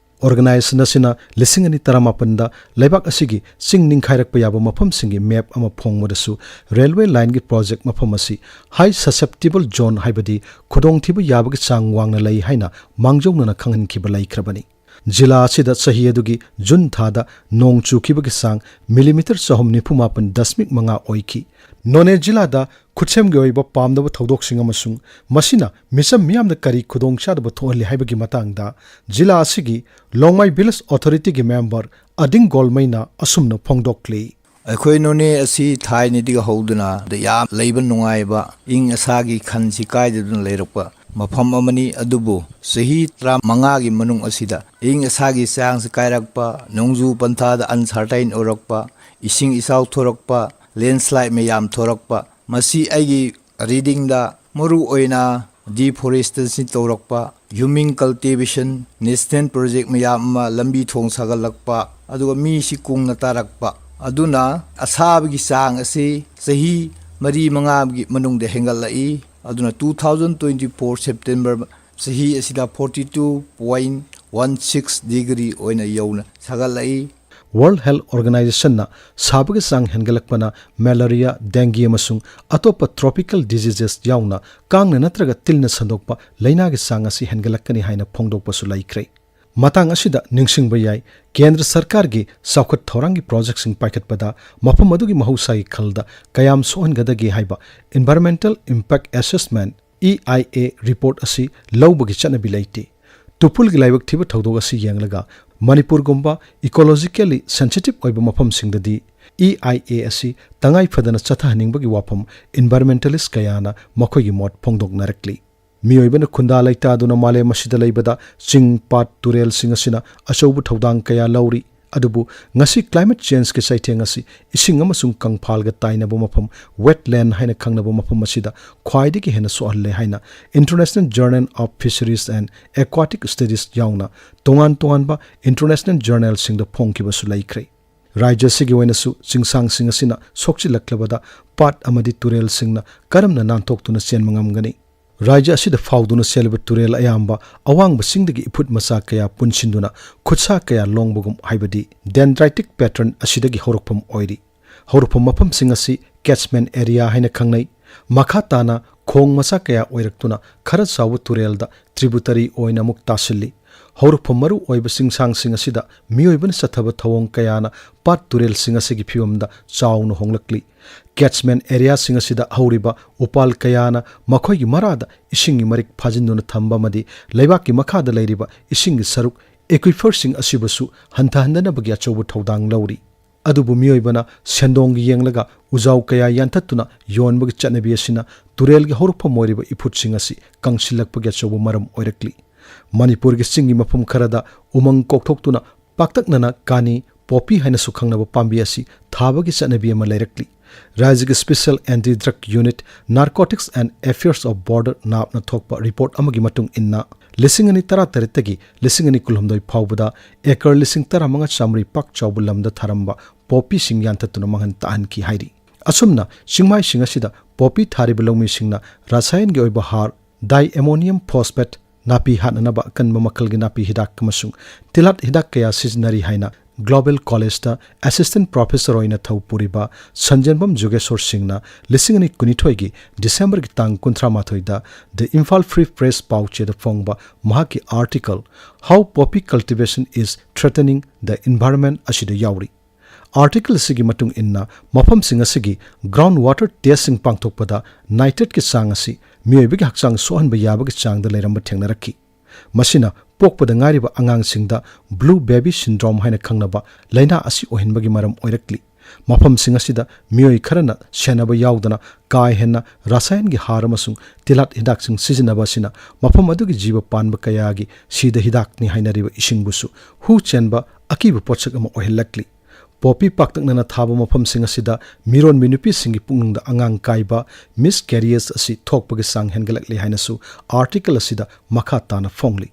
Organization ꯑꯁꯤꯅ ꯂꯤꯁꯤꯡ ꯑꯅꯤ ꯇꯔꯥꯃꯥꯄꯟꯗ ꯂꯩꯕꯥꯛ ꯑꯁꯤꯒꯤ ꯆꯤꯡ ꯅꯤꯡꯈꯥꯏꯔꯛꯄ ꯌꯥꯕ ꯃꯐꯝꯁꯤꯡꯒꯤ map ꯑꯃ ꯐꯣꯡꯕꯗꯁꯨ railway lineꯒꯤ project ꯃꯐꯝ ꯑꯁꯤ high susceptible zone, ꯍꯥꯏꯕꯗꯤ ꯈꯨꯗꯣꯡꯊꯤꯕ ꯌꯥꯕꯒꯤ ꯆꯥꯡ ꯋꯥꯡꯅ ꯂꯩ ꯍꯥꯏꯅ ꯃꯥꯡꯖꯧꯅꯅ ꯈꯪꯍꯟꯈꯤꯕ ꯂꯩꯈ꯭ꯔꯕꯅꯤ꯫ ꯖꯤꯂꯥ ꯑꯁꯤꯗ ꯆꯍꯤ ꯑꯗꯨꯒꯤ ꯖꯨꯟ ꯊꯥꯗ ꯅꯣꯡ ꯆꯨꯈꯤꯕꯒꯤ ꯆꯥꯡ ꯃꯤꯂꯤꯃꯤꯇꯔ ꯆꯍꯨꯝ ꯅꯤꯐꯨ ꯃꯥꯄꯟ ꯗꯁꯃꯤꯛ ꯃꯉꯥ ꯑꯣꯏꯈꯤ꯫ ꯅꯣꯅꯦ ꯖꯤꯂꯥꯗ ꯈꯨꯠꯁꯦꯝꯒꯤ ꯑꯣꯏꯕ ꯄꯥꯝꯗꯕ ꯊꯧꯗꯣꯛꯁꯤꯡ ꯑꯃꯁꯨꯡ ꯃꯁꯤꯅ ꯃꯤꯆꯝ ꯃꯤꯌꯥꯝꯗ ꯀꯔꯤ ꯈꯨꯗꯣꯡꯆꯥꯗꯕ ꯊꯣꯛꯍꯜꯂꯤ ꯍꯥꯏꯕꯒꯤ ꯃꯇꯥꯡꯗ ꯖꯤꯂꯥ ꯑꯁꯤꯒꯤ ꯂꯣꯡꯃꯥꯏ village authorityꯒꯤ member ꯑꯗꯤꯡ ꯒꯣꯜꯃꯩꯅ ꯑꯁꯨꯝꯅ ꯐꯣꯡꯗꯣꯛꯂꯤ꯫ ꯑꯩꯈꯣꯏ ꯅꯣꯅꯦ ꯑꯁꯤ ꯊꯥꯏꯅꯗꯒꯤ ꯍꯧꯗꯨꯅ ꯌꯥꯝ ꯂꯩꯕ ꯅꯨꯡꯉꯥꯏꯕ, ꯏꯪ ꯑꯁꯥꯒꯤ ꯈꯟꯁꯤ ꯀꯥꯏꯗꯗꯨꯅ ꯂꯩꯔꯛꯄ ꯃꯐꯝ ꯑꯃꯅꯤ꯫ ꯑꯗꯨꯕꯨ ꯆꯍꯤ ꯇꯔꯥꯃꯉꯥꯒꯤ ꯃꯅꯨꯡ ꯑꯁꯤꯗ ꯏꯪ ꯑꯁꯥꯒꯤ ꯆꯥꯡꯁꯤ ꯀꯥꯏꯔꯛꯄ, ꯅꯣꯡꯖꯨ ꯄꯟꯊꯥꯗ uncertain ꯑꯣꯏꯔꯛꯄ, ꯏꯁꯤꯡ ꯏꯆꯥꯎ ꯊꯣꯔꯛꯄ, landslide ꯃꯌꯥꯝ ꯊꯣꯔꯛꯄ, ꯃꯁꯤ ꯑꯩꯒꯤ readingꯗ ꯃꯔꯨ ꯑꯣꯏꯅ deforestation ꯇꯧꯔꯛꯄ, human cultivation, national project ꯃꯌꯥꯝ ꯑꯃ, ꯂꯝꯕꯤ ꯊꯣꯡ ꯁꯥꯒꯠꯂꯛꯄ, ꯑꯗꯨꯒ ꯃꯤꯁꯤ ꯀꯨꯡꯅ ꯇꯥꯔꯛꯄ꯫ ꯑꯗꯨꯅ ꯑꯁꯥꯕꯒꯤ ꯆꯥꯡ ꯑꯁꯤ ꯆꯍꯤ ꯃꯔꯤ ꯃꯉꯥꯒꯤ ꯃꯅꯨꯡꯗ ꯍꯦꯟꯒꯠꯂꯛꯏ꯫ ꯑꯗꯨꯅ two thousand twenty four September ꯆꯍꯤ ꯑꯁꯤꯗ forty two point one six degree ꯑꯣꯏꯅ ꯌꯧꯅ ꯁꯥꯒꯠꯂꯛꯏ꯫ World Health Organizationꯅ ꯁꯥꯕꯒꯤ ꯆꯥꯡ ꯍꯦꯟꯒꯠꯂꯛꯄꯅ malaria, dengue ꯑꯃꯁꯨꯡ ꯑꯇꯣꯞꯄ tropical diseases ꯌꯥꯎꯅ ꯀꯥꯡꯅ ꯅꯠꯇ꯭ꯔꯒ ꯇꯤꯜꯅ ꯁꯟꯗꯣꯛꯄ ꯂꯥꯏꯅꯥꯒꯤ ꯆꯥꯡ ꯑꯁꯤ ꯍꯦꯟꯒꯠꯂꯛꯀꯅꯤ ꯍꯥꯏꯅ ꯐꯣꯡꯗꯣꯛꯄꯁꯨ ꯂꯩꯈ꯭ꯔꯦ꯫ ꯃꯇꯥꯡ ꯑꯁꯤꯗ ꯅꯤꯡꯁꯤꯡꯕ ꯌꯥꯏ, ꯀꯦꯟꯗ꯭ꯔ ꯁꯔꯀꯥꯔꯒꯤ ꯆꯥꯎꯈꯠ ꯊꯧꯔꯥꯡꯒꯤ projectꯁꯤꯡ ꯄꯥꯏꯈꯠꯄꯗ ꯃꯐꯝ ꯑꯗꯨꯒꯤ ꯃꯍꯧꯁꯥꯒꯤ ꯈꯜꯗ ꯀꯌꯥꯝ ꯁꯣꯛꯍꯟꯒꯗꯒꯦ ꯍꯥꯏꯕ Environmental Impact Assessment, E I A, report ꯑꯁꯤ ꯂꯧꯕꯒꯤ ꯆꯠꯅꯕꯤ ꯂꯩꯇꯦ꯫ ꯇꯨꯄꯨꯜꯒꯤ ꯂꯥꯏꯕꯛ ꯊꯤꯕ ꯊꯧꯗꯣꯛ ꯑꯁꯤ ꯌꯦꯡꯂꯒ ꯃꯅꯤꯄꯨꯔꯒꯨꯝꯕ ecologically sensitive ꯑꯣꯏꯕ ꯃꯐꯝꯁꯤꯡꯗꯗꯤ E I A ꯑꯁꯤ ꯇꯉꯥꯏ ꯐꯗꯅ ꯆꯠꯊꯍꯟꯅꯤꯡꯕꯒꯤ ꯋꯥꯐꯝ environmentalist ꯀꯌꯥꯅ ꯃꯈꯣꯏꯒꯤ ꯃꯣꯠ ꯐꯣꯡꯗꯣꯛꯅꯔꯛꯂꯤ꯫ ꯃꯤꯑꯣꯏꯕꯅ ꯈꯨꯟꯗꯥ ꯂꯩꯇꯥꯗꯨꯅ ꯃꯥꯂꯦꯝ ꯑꯁꯤꯗ ꯂꯩꯕꯗ ꯆꯤꯡ, ꯄꯥꯠ, ꯇꯨꯔꯦꯜꯁꯤꯡ ꯑꯁꯤꯅ ꯑꯆꯧꯕ ꯊꯧꯗꯥꯡ ꯀꯌꯥ ꯂꯧꯔꯤ꯫ ꯑꯗꯨꯕꯨ ꯉꯁꯤ climate changeꯀꯤ ꯆꯩꯊꯦꯡ ꯑꯁꯤ ꯏꯁꯤꯡ ꯑꯃꯁꯨꯡ ꯀꯪꯐꯥꯜꯒ ꯇꯥꯏꯅꯕ ꯃꯐꯝ, wetland ꯍꯥꯏꯅ ꯈꯪꯅꯕ ꯃꯐꯝ ꯑꯁꯤꯗ ꯈ꯭ꯋꯥꯏꯗꯒꯤ ꯍꯦꯟꯅ ꯁꯣꯛꯍꯜꯂꯦ ꯍꯥꯏꯅ International Journal of Fisheries and Aquatic Studies ꯌꯥꯎꯅ ꯇꯣꯉꯥꯟ ꯇꯣꯉꯥꯟꯕ international journalꯁꯤꯡꯗ ꯐꯣꯡꯈꯤꯕꯁꯨ ꯂꯩꯈ꯭ꯔꯦ꯫ ꯔꯥꯖ꯭ꯌ ꯑꯁꯤꯒꯤ ꯑꯣꯏꯅꯁꯨ ꯆꯤꯡꯁꯥꯡꯁꯤꯡ ꯑꯁꯤꯅ ꯁꯣꯛꯆꯤꯜꯂꯛꯂꯕꯗ ꯄꯥꯠ ꯑꯃꯗꯤ ꯇꯨꯔꯦꯜꯁꯤꯡꯅ ꯀꯔꯝꯅ ꯅꯥꯟꯊꯣꯛꯇꯨꯅ ꯆꯦꯟꯕ ꯉꯝꯒꯅꯤ? ꯔꯥꯖ꯭ꯌ ꯑꯁꯤꯗ ꯐꯥꯎꯗꯨꯅ ꯆꯦꯜꯂꯤꯕ ꯇꯨꯔꯦꯜ ꯑꯌꯥꯝꯕ ꯑꯋꯥꯡꯕ ꯆꯤꯡꯗꯒꯤ ꯏꯐꯨꯠ ꯃꯆꯥ ꯀꯌꯥ ꯄꯨꯟꯁꯤꯟꯗꯨꯅ ꯈꯨꯠꯁꯥ ꯀꯌꯥ ꯂꯣꯡꯕꯒꯨꯝ, ꯍꯥꯏꯕꯗꯤ dendritic pattern ꯑꯁꯤꯗꯒꯤ ꯍꯧꯔꯛꯐꯝ ꯑꯣꯏꯔꯤ꯫ ꯍꯧꯔꯛꯐꯝ ꯃꯐꯝꯁꯤꯡ ꯑꯁꯤ catchment area ꯍꯥꯏꯅ ꯈꯪꯅꯩ꯫ ꯃꯈꯥ ꯇꯥꯅ ꯈꯣꯡ ꯃꯆꯥ ꯀꯌꯥ ꯑꯣꯏꯔꯛꯇꯨꯅ ꯈꯔ ꯆꯥꯎꯕ ꯇꯨꯔꯦꯜꯗ tributary ꯑꯣꯏꯅ ꯑꯃꯨꯛ ꯇꯥꯁꯤꯜꯂꯤ꯫ ꯍꯧꯔꯛꯐꯝ ꯃꯔꯨ ꯑꯣꯏꯕ ꯆꯤꯡꯁꯥꯡꯁꯤꯡ ꯑꯁꯤꯗ ꯃꯤꯑꯣꯏꯕꯅ ꯆꯠꯊꯕ ꯊꯧꯑꯣꯡ ꯀꯌꯥꯅ ꯄꯥꯠ ꯇꯨꯔꯦꯜꯁꯤꯡ ꯑꯁꯤꯒꯤ ꯐꯤꯕꯝꯗ ꯆꯥꯎꯅ ꯍꯣꯡꯂꯛꯂꯤ꯫ Catchment areaꯁꯤꯡ ꯑꯁꯤꯗ ꯍꯧꯔꯤꯕ ꯎꯄꯥꯜ ꯀꯌꯥꯅ ꯃꯈꯣꯏꯒꯤ ꯃꯔꯥꯗ ꯏꯁꯤꯡꯒꯤ ꯃꯔꯤꯛ ꯐꯥꯖꯤꯟꯗꯨꯅ ꯊꯝꯕ ꯑꯃꯗꯤ ꯂꯩꯕꯥꯛꯀꯤ ꯃꯈꯥꯗ ꯂꯩꯔꯤꯕ ꯏꯁꯤꯡꯒꯤ ꯁꯔꯨꯛ, aquiferꯁꯤꯡ ꯑꯁꯤꯕꯨꯁꯨ ꯍꯟꯊꯍꯟꯗꯅꯕꯒꯤ ꯑꯆꯧꯕ ꯊꯧꯗꯥꯡ ꯂꯧꯔꯤ꯫ ꯑꯗꯨꯕꯨ ꯃꯤꯑꯣꯏꯕꯅ ꯁꯦꯟꯗꯣꯡꯒꯤ ꯌꯦꯡꯂꯒ ꯎꯖꯥꯎ ꯀꯌꯥ ꯌꯥꯟꯊꯠꯇꯨꯅ ꯌꯣꯟꯕꯒꯤ ꯆꯠꯅꯕꯤ ꯑꯁꯤꯅ ꯇꯨꯔꯦꯜꯒꯤ ꯍꯧꯔꯛꯐꯝ ꯑꯣꯏꯔꯤꯕ ꯏꯐꯨꯠꯁꯤꯡ ꯑꯁꯤ ꯀꯪꯁꯤꯜꯂꯛꯄꯒꯤ ꯑꯆꯧꯕ ꯃꯔꯝ ꯑꯣꯏꯔꯛꯂꯤ꯫ ꯃꯅꯤꯄꯨꯔꯒꯤ ꯆꯤꯡꯒꯤ ꯃꯐꯝ ꯈꯔꯗ ꯎꯃꯪ ꯀꯣꯛꯊꯣꯛꯇꯨꯅ ꯄꯥꯛꯇꯛꯅꯅ ꯀꯥꯅꯤ, poppy ꯍꯥꯏꯅꯁꯨ ꯈꯪꯅꯕ ꯄꯥꯝꯕꯤ ꯑꯁꯤ ꯊꯥꯕꯒꯤ ꯆꯠꯅꯕꯤ ꯑꯃ ꯂꯩꯔꯛꯂꯤ꯫ ꯔꯥꯖ꯭ꯌꯒꯤ Special Anti Drug Unit, Narcotics and Affairs of Border, NABꯅ ꯊꯣꯛꯄ report ꯑꯃꯒꯤ ꯃꯇꯨꯡ ꯏꯟꯅ, ꯂꯤꯁꯤꯡ ꯑꯅꯤ ꯇꯔꯥꯇꯔꯦꯠꯇꯒꯤ ꯂꯤꯁꯤꯡ ꯑꯅꯤ ꯀꯨꯟꯍꯨꯝꯗꯣꯏ ꯐꯥꯎꯕꯗ acre ꯂꯤꯁꯤꯡ ꯇꯔꯥꯃꯉꯥ ꯆꯥꯃꯔꯤ ꯄꯥꯛ ꯆꯥꯎꯕ ꯂꯝꯗ ꯊꯥꯔꯝꯕ poppyꯁꯤꯡ ꯌꯥꯟꯊꯠꯇꯨꯅ ꯃꯥꯡꯍꯟ ꯇꯥꯛꯍꯟꯈꯤ ꯍꯥꯏꯔꯤ꯫ ꯑꯁꯨꯝꯅ ꯆꯤꯡꯃꯥꯏꯁꯤꯡ ꯑꯁꯤꯗ poppy ꯊꯥꯔꯤꯕ ꯂꯧꯃꯤꯁꯤꯡꯅ ꯔꯁꯥꯌꯟꯒꯤ ꯑꯣꯏꯕ ꯍꯥꯔ, diammonium phosphate, ꯅꯥꯄꯤ ꯍꯥꯠꯅꯅꯕ ꯑꯀꯟꯕ ꯃꯈꯜꯒꯤ ꯅꯥꯄꯤ ꯍꯤꯗꯥꯛ ꯑꯃꯁꯨꯡ ꯇꯤꯜꯍꯥꯠ ꯍꯤꯗꯥꯛ ꯀꯌꯥ ꯁꯤꯖꯤꯟꯅꯔꯤ ꯍꯥꯏꯅ Global Collegeꯇ assistant professor ꯑꯣꯏꯅ ꯊꯧ ꯄꯨꯔꯤꯕ ꯁꯟꯖꯦꯟꯕꯝ ꯖꯨꯒꯦꯁꯣꯔ ꯁꯤꯡꯅ ꯂꯤꯁꯤꯡ ꯑꯅꯤ ꯀꯨꯟꯅꯤꯊꯣꯏꯒꯤ Decemberꯒꯤ ꯇꯥꯡ ꯀꯨꯟꯊ꯭ꯔꯥ ꯃꯥꯊꯣꯏꯗ The Imphal Free Press ꯄꯥꯎꯆꯦꯗ ꯐꯣꯡꯕ ꯃꯍꯥꯛꯀꯤ article How Poppy Cultivation is Threatening the Environment ꯑꯁꯤꯗ ꯌꯥꯎꯔꯤ꯫ Article ꯑꯁꯤꯒꯤ ꯃꯇꯨꯡ ꯏꯟꯅ, ꯃꯐꯝꯁꯤꯡ ꯑꯁꯤꯒꯤ ground water testꯁꯤꯡ ꯄꯥꯡꯊꯣꯛꯄꯗ nitrateꯀꯤ ꯆꯥꯡ ꯑꯁꯤ ꯃꯤꯑꯣꯏꯕꯒꯤ ꯍꯛꯆꯥꯡ ꯁꯣꯛꯍꯟꯕ ꯌꯥꯕꯒꯤ ꯆꯥꯡꯗ ꯂꯩꯔꯝꯕ ꯊꯦꯡꯅꯔꯛꯈꯤ꯫ ꯃꯁꯤꯅ ꯄꯣꯛꯄꯗ ꯉꯥꯏꯔꯤꯕ ꯑꯉꯥꯡꯁꯤꯡꯗ blue baby syndrome ꯍꯥꯏꯅ ꯈꯪꯅꯕ ꯂꯥꯏꯅꯥ ꯑꯁꯤ ꯑꯣꯏꯍꯟꯕꯒꯤ ꯃꯔꯝ ꯑꯣꯏꯔꯛꯂꯤ꯫ ꯃꯐꯝꯁꯤꯡ ꯑꯁꯤꯗ ꯃꯤꯑꯣꯏ ꯈꯔꯅ ꯁꯦꯟꯅꯕ ꯌꯥꯎꯗꯅ ꯀꯥ ꯍꯦꯟꯅ ꯔꯁꯥꯌꯟꯒꯤ ꯍꯥꯔ ꯑꯃꯁꯨꯡ ꯇꯤꯜꯍꯥꯠ ꯍꯤꯗꯥꯛꯁꯤꯡ ꯁꯤꯖꯤꯟꯅꯕ ꯑꯁꯤꯅ ꯃꯐꯝ ꯑꯗꯨꯒꯤ ꯖꯤꯕ ꯄꯥꯟꯕ ꯀꯌꯥꯒꯤ ꯁꯤꯗ ꯍꯤꯗꯥꯛꯅꯤ ꯍꯥꯏꯅꯔꯤꯕ ꯏꯁꯤꯡꯕꯨꯁꯨ ꯍꯨ ꯆꯦꯟꯕ ꯑꯀꯤꯕ ꯄꯣꯠꯁꯛ ꯑꯃ ꯑꯣꯏꯍꯜꯂꯛꯂꯤ꯫ ꯄꯣꯄꯤ ꯄꯥꯛꯇꯛꯅꯅ ꯊꯥꯕ ꯃꯐꯝꯁꯤꯡ ꯑꯁꯤꯗ ꯃꯤꯔꯣꯟꯕꯤ ꯅꯨꯄꯤꯁꯤꯡꯒꯤ ꯄꯨꯛꯅꯤꯡꯗ ꯑꯉꯥꯡ ꯀꯥꯏꯕ, ꯃꯤꯁ ꯀꯦꯔꯤꯌꯁ ꯑꯁꯤ ꯊꯣꯛꯄꯒꯤ ꯆꯥꯡ ꯍꯦꯟꯒꯠꯂꯛꯂꯤ ꯍꯥꯏꯅꯁꯨ ꯑꯥꯔꯇꯤꯀꯜ ꯑꯁꯤꯗ ꯃꯈꯥ ꯇꯥꯅ ꯐꯣꯡꯂꯤ꯫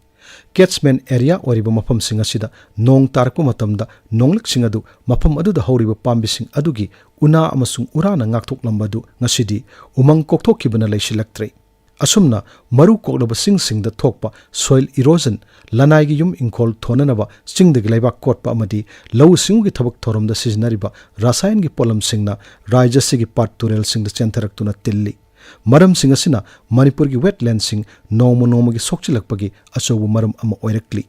ꯀꯦꯠꯁꯃꯦꯟ ꯑꯦꯔꯤꯌꯥ ꯑꯣꯏꯔꯤꯕ ꯃꯐꯝꯁꯤꯡ ꯑꯁꯤꯗ ꯅꯣꯡ ꯇꯥꯔꯛꯄ ꯃꯇꯝꯗ ꯅꯣꯡꯂꯤꯛꯁꯤꯡ ꯑꯗꯨ ꯃꯐꯝ ꯑꯗꯨꯗ ꯍꯧꯔꯤꯕ ꯄꯥꯝꯕꯤꯁꯤꯡ ꯑꯗꯨꯒꯤ ꯎꯅꯥ ꯑꯃꯁꯨꯡ ꯎꯔꯥꯅ ꯉꯥꯛꯊꯣꯛꯂꯝꯕ ꯑꯗꯨ ꯉꯁꯤꯗꯤ ꯎꯃꯪ ꯀꯣꯛꯊꯣꯛꯈꯤꯕꯅ ꯂꯩꯁꯤꯜꯂꯛꯇ꯭ꯔꯦ꯫ ꯑꯁꯨꯝꯅ ꯃꯔꯨ ꯀꯣꯛꯂꯕ ꯆꯤꯡꯁꯤꯡꯗ ꯊꯣꯛꯄ soil erosion, ꯂꯅꯥꯏꯒꯤ ꯌꯨꯝ ꯏꯪꯈꯣꯜ ꯊꯣꯟꯅꯅꯕ ꯆꯤꯡꯗꯒꯤ ꯂꯩꯕꯥꯛ ꯀꯣꯠꯄ ꯑꯃꯗꯤ ꯂꯧꯎ ꯁꯤꯡꯎꯒꯤ ꯊꯕꯛ ꯊꯧꯔꯝꯗ ꯁꯤꯖꯤꯟꯅꯔꯤꯕ ꯔꯁꯥꯌꯟꯒꯤ ꯄꯣꯠꯂꯝꯁꯤꯡꯅ ꯔꯥꯖ꯭ꯌ ꯑꯁꯤꯒꯤ ꯄꯥꯠ ꯇꯨꯔꯦꯜꯁꯤꯡꯗ ꯆꯦꯟꯊꯔꯛꯇꯨꯅ ꯇꯤꯜꯂꯤ꯫ ꯃꯔꯝꯁꯤꯡ ꯑꯁꯤꯅ ꯃꯅꯤꯄꯨꯔꯒꯤ wetlandꯁꯤꯡ ꯅꯣꯡꯃ ꯅꯣꯡꯃꯒꯤ ꯁꯣꯛꯆꯤꯜꯂꯛꯄꯒꯤ ꯑꯆꯧꯕ ꯃꯔꯝ ꯑꯃ ꯑꯣꯏꯔꯛꯂꯤ꯫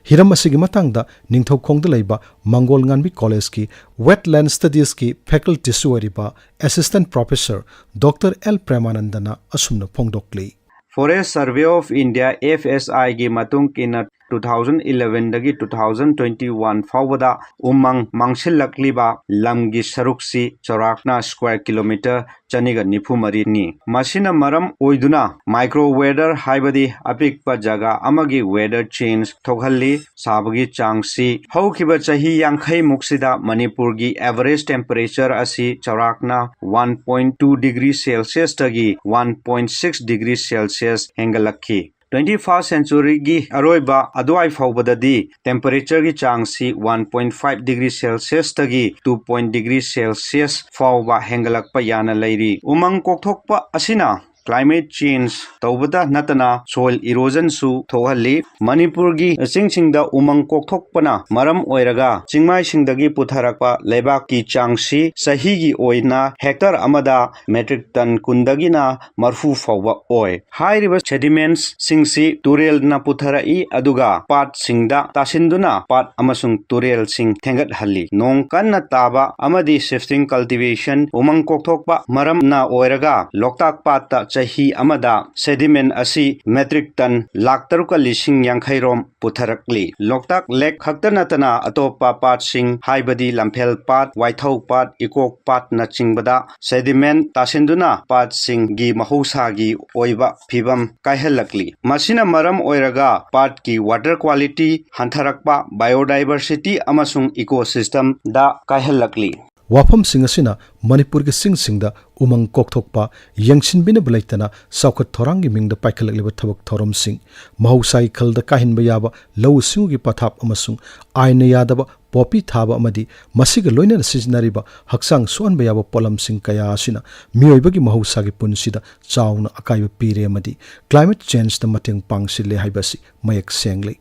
ꯍꯤꯔꯝ ꯑꯁꯤꯒꯤ ꯃꯇꯥꯡꯗ ꯅꯤꯡꯊꯧꯈꯣꯡꯗ ꯂꯩꯕ ꯃꯪꯒꯣꯜ ꯉꯥꯟꯕꯤ ꯀꯣꯂꯦꯖꯀꯤ Wetland Studiesꯀꯤ facultyꯁꯨ ꯑꯣꯏꯔꯤꯕ Assistant Professor Doctor L ꯄ꯭ꯔꯦꯃꯥꯅꯟꯗꯅ ꯑꯁꯨꯝꯅ ꯐꯣꯡꯗꯣꯛꯂꯤ꯫ Forest Survey of India, F S I ꯒꯤ ꯃꯇꯨꯡ ꯏꯟꯅ, two thousand elevenꯗꯒꯤ two thousand twenty one ꯐꯥꯎꯕꯗ ꯎꯃꯪ ꯃꯥꯡꯁꯤꯜꯂꯛꯂꯤꯕ ꯂꯝꯒꯤ ꯁꯔꯨꯛꯁꯤ ꯆꯥꯎꯔꯥꯛꯅ square kilometre ꯆꯅꯤꯒ ꯅꯤꯐꯨ ꯃꯔꯤꯅꯤ꯫ ꯃꯁꯤꯅ ꯃꯔꯝ ꯑꯣꯏꯗꯨꯅ micro weather, ꯍꯥꯏꯕꯗꯤ ꯑꯄꯤꯛꯄ ꯖꯒꯥ ꯑꯃꯒꯤ weather change ꯊꯣꯛꯍꯜꯂꯤ꯫ ꯁꯥꯕꯒꯤ ꯆꯥꯡꯁꯤ ꯍꯧꯈꯤꯕ ꯆꯍꯤ ꯌꯥꯡꯈꯩ ꯃꯨꯛꯁꯤꯗ ꯃꯅꯤꯄꯨꯔꯒꯤ average temperature ꯑꯁꯤ ꯆꯥꯎꯔꯥꯛꯅ one point two degree Celsiusꯇꯒꯤ one point six degree Celsius ꯍꯦꯟꯒꯠꯂꯛꯈꯤ꯫ Twenty first centuryꯒꯤ ꯑꯔꯣꯏꯕ ꯑꯗꯨꯋꯥꯏ ꯐꯥꯎꯕꯗꯗꯤ temperatureꯒꯤ ꯆꯥꯡꯁꯤ one point five degree Celsiusꯇꯒꯤ two point degree Celsius ꯐꯥꯎꯕ ꯍꯦꯟꯒꯠꯂꯛꯄ ꯌꯥꯅ ꯂꯩꯔꯤ꯫ ꯎꯃꯪ ꯀꯣꯛꯊꯣꯛꯄ ꯑꯁꯤꯅ climate change ꯇꯧꯕꯇ ꯅꯠꯇꯅ soil erosionꯁꯨ ꯊꯣꯛꯍꯜꯂꯤ꯫ ꯃꯅꯤꯄꯨꯔꯒꯤ ꯆꯤꯡꯁꯤꯡꯗ ꯎꯃꯪ ꯀꯣꯛꯊꯣꯛꯄꯅ ꯃꯔꯝ ꯑꯣꯏꯔꯒ ꯆꯤꯡꯃꯥꯏꯁꯤꯡꯗꯒꯤ ꯄꯨꯊꯔꯛꯄ ꯂꯩꯕꯥꯛꯀꯤ ꯆꯥꯡꯁꯤ ꯆꯍꯤꯒꯤ ꯑꯣꯏꯅ hectare ꯑꯃꯗ metric ton ꯀꯨꯟꯗꯒꯤꯅ ꯃꯔꯐꯨ ꯐꯥꯎꯕ ꯑꯣꯏ꯫ ꯍꯥꯏꯔꯤꯕ sedimentsꯁꯤꯡꯁꯤ ꯇꯨꯔꯦꯜꯅ ꯄꯨꯊꯔꯛꯏ, ꯑꯗꯨꯒ ꯄꯥꯠꯁꯤꯡꯗ ꯇꯥꯁꯤꯟꯗꯨꯅ ꯄꯥꯠ ꯑꯃꯁꯨꯡ ꯇꯨꯔꯦꯜꯁꯤꯡ ꯊꯦꯡꯒꯠꯍꯜꯂꯤ꯫ ꯅꯣꯡ ꯀꯟꯅ ꯇꯥꯕ ꯑꯃꯗꯤ shifting cultivation, ꯎꯃꯪ ꯀꯣꯛꯊꯣꯛꯄ ꯃꯔꯝꯅ ꯑꯣꯏꯔꯒ ꯂꯣꯛꯇꯥꯛ ꯄꯥꯠꯇ ꯆꯍꯤ ꯑꯃꯗ sediment ꯑꯁꯤ metric ton ꯂꯥꯈ ꯇꯔꯨꯛꯀ ꯂꯤꯁꯤꯡ ꯌꯥꯡꯈꯩ ꯔꯣꯝ ꯄꯨꯊꯔꯛꯂꯤ꯫ ꯂꯣꯛꯇꯥꯛ ꯂꯦꯛ ꯈꯛꯇ ꯅꯠꯇꯅ ꯑꯇꯣꯞꯄ ꯄꯥꯠꯁꯤꯡ, ꯍꯥꯏꯕꯗꯤ ꯂꯝꯐꯦꯜ ꯄꯥꯠ, ꯋꯥꯏꯊꯧ ꯄꯥꯠ, ꯏꯀꯣꯛ ꯄꯥꯠꯅꯆꯤꯡꯕꯗ sediment ꯇꯥꯁꯤꯟꯗꯨꯅ ꯄꯥꯠꯁꯤꯡꯒꯤ ꯃꯍꯧꯁꯥꯒꯤ ꯑꯣꯏꯕ ꯐꯤꯕꯝ ꯀꯥꯏꯍꯜꯂꯛꯂꯤ꯫ ꯃꯁꯤꯅ ꯃꯔꯝ ꯑꯣꯏꯔꯒ ꯄꯥꯠꯀꯤ water quality ꯍꯟꯊꯔꯛꯄ, biodiversity ꯑꯃꯁꯨꯡ ecosystemꯗ ꯀꯥꯏꯍꯜꯂꯛꯂꯤ꯫ ꯋꯥꯐꯝꯁꯤꯡ ꯑꯁꯤꯅ ꯃꯅꯤꯄꯨꯔꯒꯤ ꯆꯤꯡꯁꯤꯡꯗ ꯎꯃꯪ ꯀꯣꯛꯊꯣꯛꯄ, ꯌꯦꯡꯁꯤꯟꯕꯤꯅꯕ ꯂꯩꯇꯅ ꯆꯥꯎꯈꯠ ꯊꯧꯔꯥꯡꯒꯤ ꯃꯤꯡꯗ ꯄꯥꯏꯈꯠꯂꯛꯂꯤꯕ ꯊꯕꯛ ꯊꯧꯔꯝꯁꯤꯡ, ꯃꯍꯧꯁꯥꯒꯤ ꯈꯜꯗ ꯀꯥꯏꯍꯟꯕ ꯌꯥꯕ ꯂꯧꯎ ꯁꯤꯡꯎꯒꯤ ꯄꯊꯥꯞ ꯑꯃꯁꯨꯡ ꯑꯥꯏꯟꯅ ꯌꯥꯗꯕ ꯄꯣꯄꯤ ꯊꯥꯕ ꯑꯃꯗꯤ ꯃꯁꯤꯒ ꯂꯣꯏꯅꯅ ꯁꯤꯖꯤꯟꯅꯔꯤꯕ ꯍꯛꯆꯥꯡ ꯁꯣꯛꯍꯟꯕ ꯌꯥꯕ ꯄꯣꯠꯂꯝꯁꯤꯡ ꯀꯌꯥ ꯑꯁꯤꯅ ꯃꯤꯑꯣꯏꯕꯒꯤ ꯃꯍꯧꯁꯥꯒꯤ ꯄꯨꯟꯁꯤꯗ ꯆꯥꯎꯅ ꯑꯀꯥꯏꯕ ꯄꯤꯔꯦ ꯑꯃꯗꯤ climate changeꯗ ꯃꯇꯦꯡ ꯄꯥꯡꯁꯤꯜꯂꯦ ꯍꯥꯏꯕ ꯑꯁꯤ ꯃꯌꯦꯛ ꯁꯦꯡꯂꯤ꯫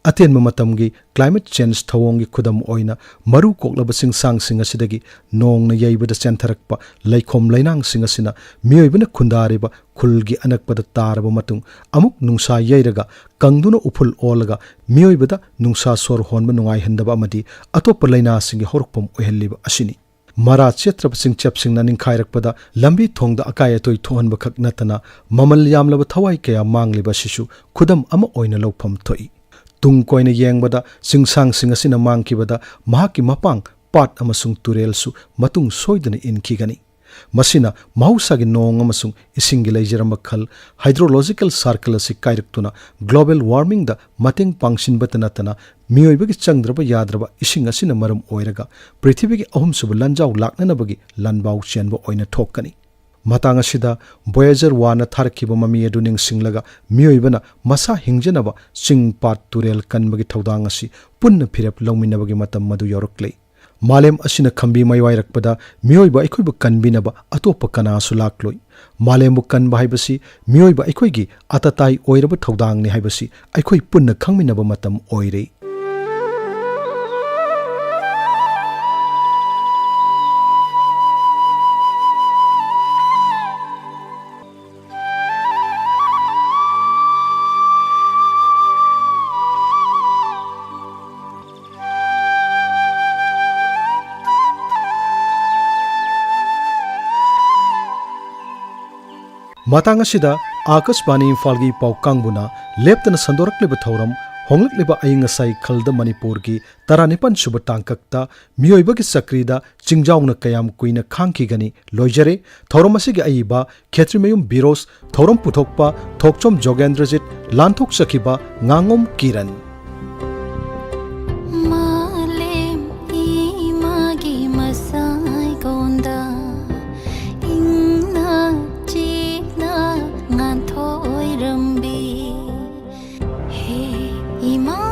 ꯑꯇꯦꯟꯕ ꯃꯇꯝꯒꯤ climate change ꯊꯧꯑꯣꯡꯒꯤ ꯈꯨꯗꯝ ꯑꯣꯏꯅ, ꯃꯔꯨ ꯀꯣꯛꯂꯕ ꯆꯤꯡꯁꯥꯡꯁꯤꯡ ꯑꯁꯤꯗꯒꯤ ꯅꯣꯡꯅ ꯌꯩꯕꯗ ꯆꯦꯟꯊꯔꯛꯄ ꯂꯩꯈꯣꯝ ꯂꯩꯅꯥꯡꯁꯤꯡ ꯑꯁꯤꯅ ꯃꯤꯑꯣꯏꯕꯅ ꯈꯨꯟꯗꯥꯔꯤꯕ ꯈꯨꯜꯒꯤ ꯑꯅꯛꯄꯗ ꯇꯥꯔꯕ ꯃꯇꯨꯡ, ꯑꯃꯨꯛ ꯅꯨꯡꯁꯥ ꯌꯩꯔꯒ ꯀꯪꯗꯨꯅ ꯎꯐꯨꯜ ꯑꯣꯜꯂꯒ ꯃꯤꯑꯣꯏꯕꯗ ꯅꯨꯡꯁꯥ ꯁꯣꯔ ꯍꯣꯟꯕ ꯅꯨꯡꯉꯥꯏꯍꯟꯗꯕ ꯑꯃꯗꯤ ꯑꯇꯣꯞꯄ ꯂꯥꯏꯅꯥꯁꯤꯡꯒꯤ ꯍꯧꯔꯛꯐꯝ ꯑꯣꯏꯍꯜꯂꯤꯕ ꯑꯁꯤꯅꯤ꯫ ꯃꯔꯥ ꯆꯦꯠꯇ꯭ꯔꯕ ꯆꯤꯡꯆꯦꯞꯁꯤꯡꯅ ꯅꯤꯡꯈꯥꯏꯔꯛꯄꯗ ꯂꯝꯕꯤ ꯊꯣꯡꯗ ꯑꯀꯥꯏ ꯑꯇꯣꯏ ꯊꯣꯛꯍꯟꯕ ꯈꯛ ꯅꯠꯇꯅ, ꯃꯃꯜ ꯌꯥꯝꯂꯕ ꯊꯋꯥꯏ ꯀꯌꯥ ꯃꯥꯡꯂꯤꯕ ꯑꯁꯤꯁꯨ ꯈꯨꯗꯝ ꯑꯃ ꯑꯣꯏꯅ ꯂꯧꯐꯝ ꯊꯣꯛꯏ꯫ ꯇꯨꯡ ꯀꯣꯏꯅ ꯌꯦꯡꯕꯗ, ꯆꯤꯡꯁꯥꯡꯁꯤꯡ ꯑꯁꯤꯅ ꯃꯥꯡꯈꯤꯕꯗ ꯃꯍꯥꯛꯀꯤ ꯃꯄꯥꯡ, ꯄꯥꯠ ꯑꯃꯁꯨꯡ ꯇꯨꯔꯦꯜꯁꯨ ꯃꯇꯨꯡ ꯁꯣꯏꯗꯅ ꯏꯟꯈꯤꯒꯅꯤ꯫ ꯃꯁꯤꯅ ꯃꯍꯧꯁꯥꯒꯤ ꯅꯣꯡ ꯑꯃꯁꯨꯡ ꯏꯁꯤꯡꯒꯤ ꯂꯩꯖꯔꯝꯕ ꯈꯜ, hydrological circle ꯑꯁꯤ ꯀꯥꯏꯔꯛꯇꯨꯅ global warmingꯗ ꯃꯇꯦꯡ ꯄꯥꯡꯁꯤꯟꯕꯇ ꯅꯠꯇꯅ, ꯃꯤꯑꯣꯏꯕꯒꯤ ꯆꯪꯗ꯭ꯔꯕ ꯌꯥꯗ꯭ꯔꯕ ꯏꯁꯤꯡ ꯑꯁꯤꯅ ꯃꯔꯝ ꯑꯣꯏꯔꯒ ꯄ꯭ꯔꯤꯊꯤꯕꯤꯒꯤ ꯑꯍꯨꯝꯁꯨꯕ ꯂꯥꯟꯖꯥꯎ ꯂꯥꯛꯅꯅꯕꯒꯤ ꯂꯥꯟꯕꯥꯎ ꯆꯦꯟꯕ ꯑꯣꯏꯅ ꯊꯣꯛꯀꯅꯤ꯫ ꯃꯇꯥꯡ ꯑꯁꯤꯗ Voyager one ꯅ ꯊꯥꯔꯛꯈꯤꯕ ꯃꯃꯤ ꯑꯗꯨ ꯅꯤꯡꯁꯤꯡꯂꯒ, ꯃꯤꯑꯣꯏꯕꯅ ꯃꯁꯥ ꯍꯤꯡꯖꯅꯕ ꯆꯤꯡ, ꯄꯥꯠ, ꯇꯨꯔꯦꯜ ꯀꯟꯕꯒꯤ ꯊꯧꯗꯥꯡ ꯑꯁꯤ ꯄꯨꯟꯅ ꯐꯤꯔꯦꯞ ꯂꯧꯃꯤꯟꯅꯕꯒꯤ ꯃꯇꯝ ꯑꯗꯨ ꯌꯧꯔꯛꯂꯦ꯫ ꯃꯥꯂꯦꯝ ꯑꯁꯤꯅ ꯈꯝꯕꯤ ꯃꯩꯋꯥꯏꯔꯛꯄꯗ, ꯃꯤꯑꯣꯏꯕ ꯑꯩꯈꯣꯏꯕꯨ ꯀꯟꯕꯤꯅꯕ ꯑꯇꯣꯞꯄ ꯀꯅꯥꯁꯨ ꯂꯥꯛꯂꯣꯏ꯫ ꯃꯥꯂꯦꯝꯕꯨ ꯀꯟꯕ ꯍꯥꯏꯕꯁꯤ ꯃꯤꯑꯣꯏꯕ ꯑꯩꯈꯣꯏꯒꯤ ꯑꯇꯇꯥꯏ ꯑꯣꯏꯔꯕ ꯊꯧꯗꯥꯡꯅꯤ ꯍꯥꯏꯕꯁꯤ ꯑꯩꯈꯣꯏ ꯄꯨꯟꯅ ꯈꯪꯃꯤꯟꯅꯕ ꯃꯇꯝ ꯑꯣꯏꯔꯦ꯫ ꯃꯇꯥꯡ ꯑꯁꯤꯗ ꯑꯥꯀꯥꯁꯕꯥꯅꯤ ꯏꯝꯐꯥꯜꯒꯤ ꯄꯥꯎ ꯀꯥꯡꯕꯨꯅ ꯂꯦꯞꯇꯅ ꯁꯟꯗꯣꯔꯛꯂꯤꯕ ꯊꯧꯔꯝ, ꯍꯣꯡꯂꯛꯂꯤꯕ ꯑꯏꯪ ꯑꯁꯥꯒꯤ ꯈꯜꯗ ꯃꯅꯤꯄꯨꯔꯒꯤ ꯇꯔꯥꯅꯤꯄꯥꯟ ꯁꯨꯕ ꯇꯥꯡꯀꯛꯇ ꯃꯤꯑꯣꯏꯕꯒꯤ ꯆꯀ꯭ꯔꯤꯗ ꯆꯤꯡꯖꯥꯎꯅ ꯀꯌꯥꯝ ꯀꯨꯏꯅ ꯈꯥꯡꯈꯤꯒꯅꯤ ꯂꯣꯏꯖꯔꯦ꯫ ꯊꯧꯔꯝ ꯑꯁꯤꯒꯤ ꯑꯏꯕ ꯈꯦꯇ꯭ꯔꯤꯃꯌꯨꯝ ꯕꯤꯔꯣꯖ, ꯊꯧꯔꯝ ꯄꯨꯊꯣꯛꯄ ꯊꯣꯛꯆꯣꯝ ꯖꯣꯒꯦꯟꯗ꯭ꯔꯖꯤꯠ, ꯂꯥꯟꯊꯣꯛꯆꯈꯤꯕ ꯉꯥꯉꯣꯝ ꯀꯤꯔꯟ꯫ ꯃꯥꯂꯦꯝ ꯏꯃꯥꯒꯤ ꯃꯁꯥꯏꯒꯣꯟꯗ ꯏꯪꯅ ꯆꯤꯛꯅ ꯉꯥꯟꯊꯣꯏꯔꯝꯕꯤ꯫ ꯍꯦ ꯏꯃꯥ꯫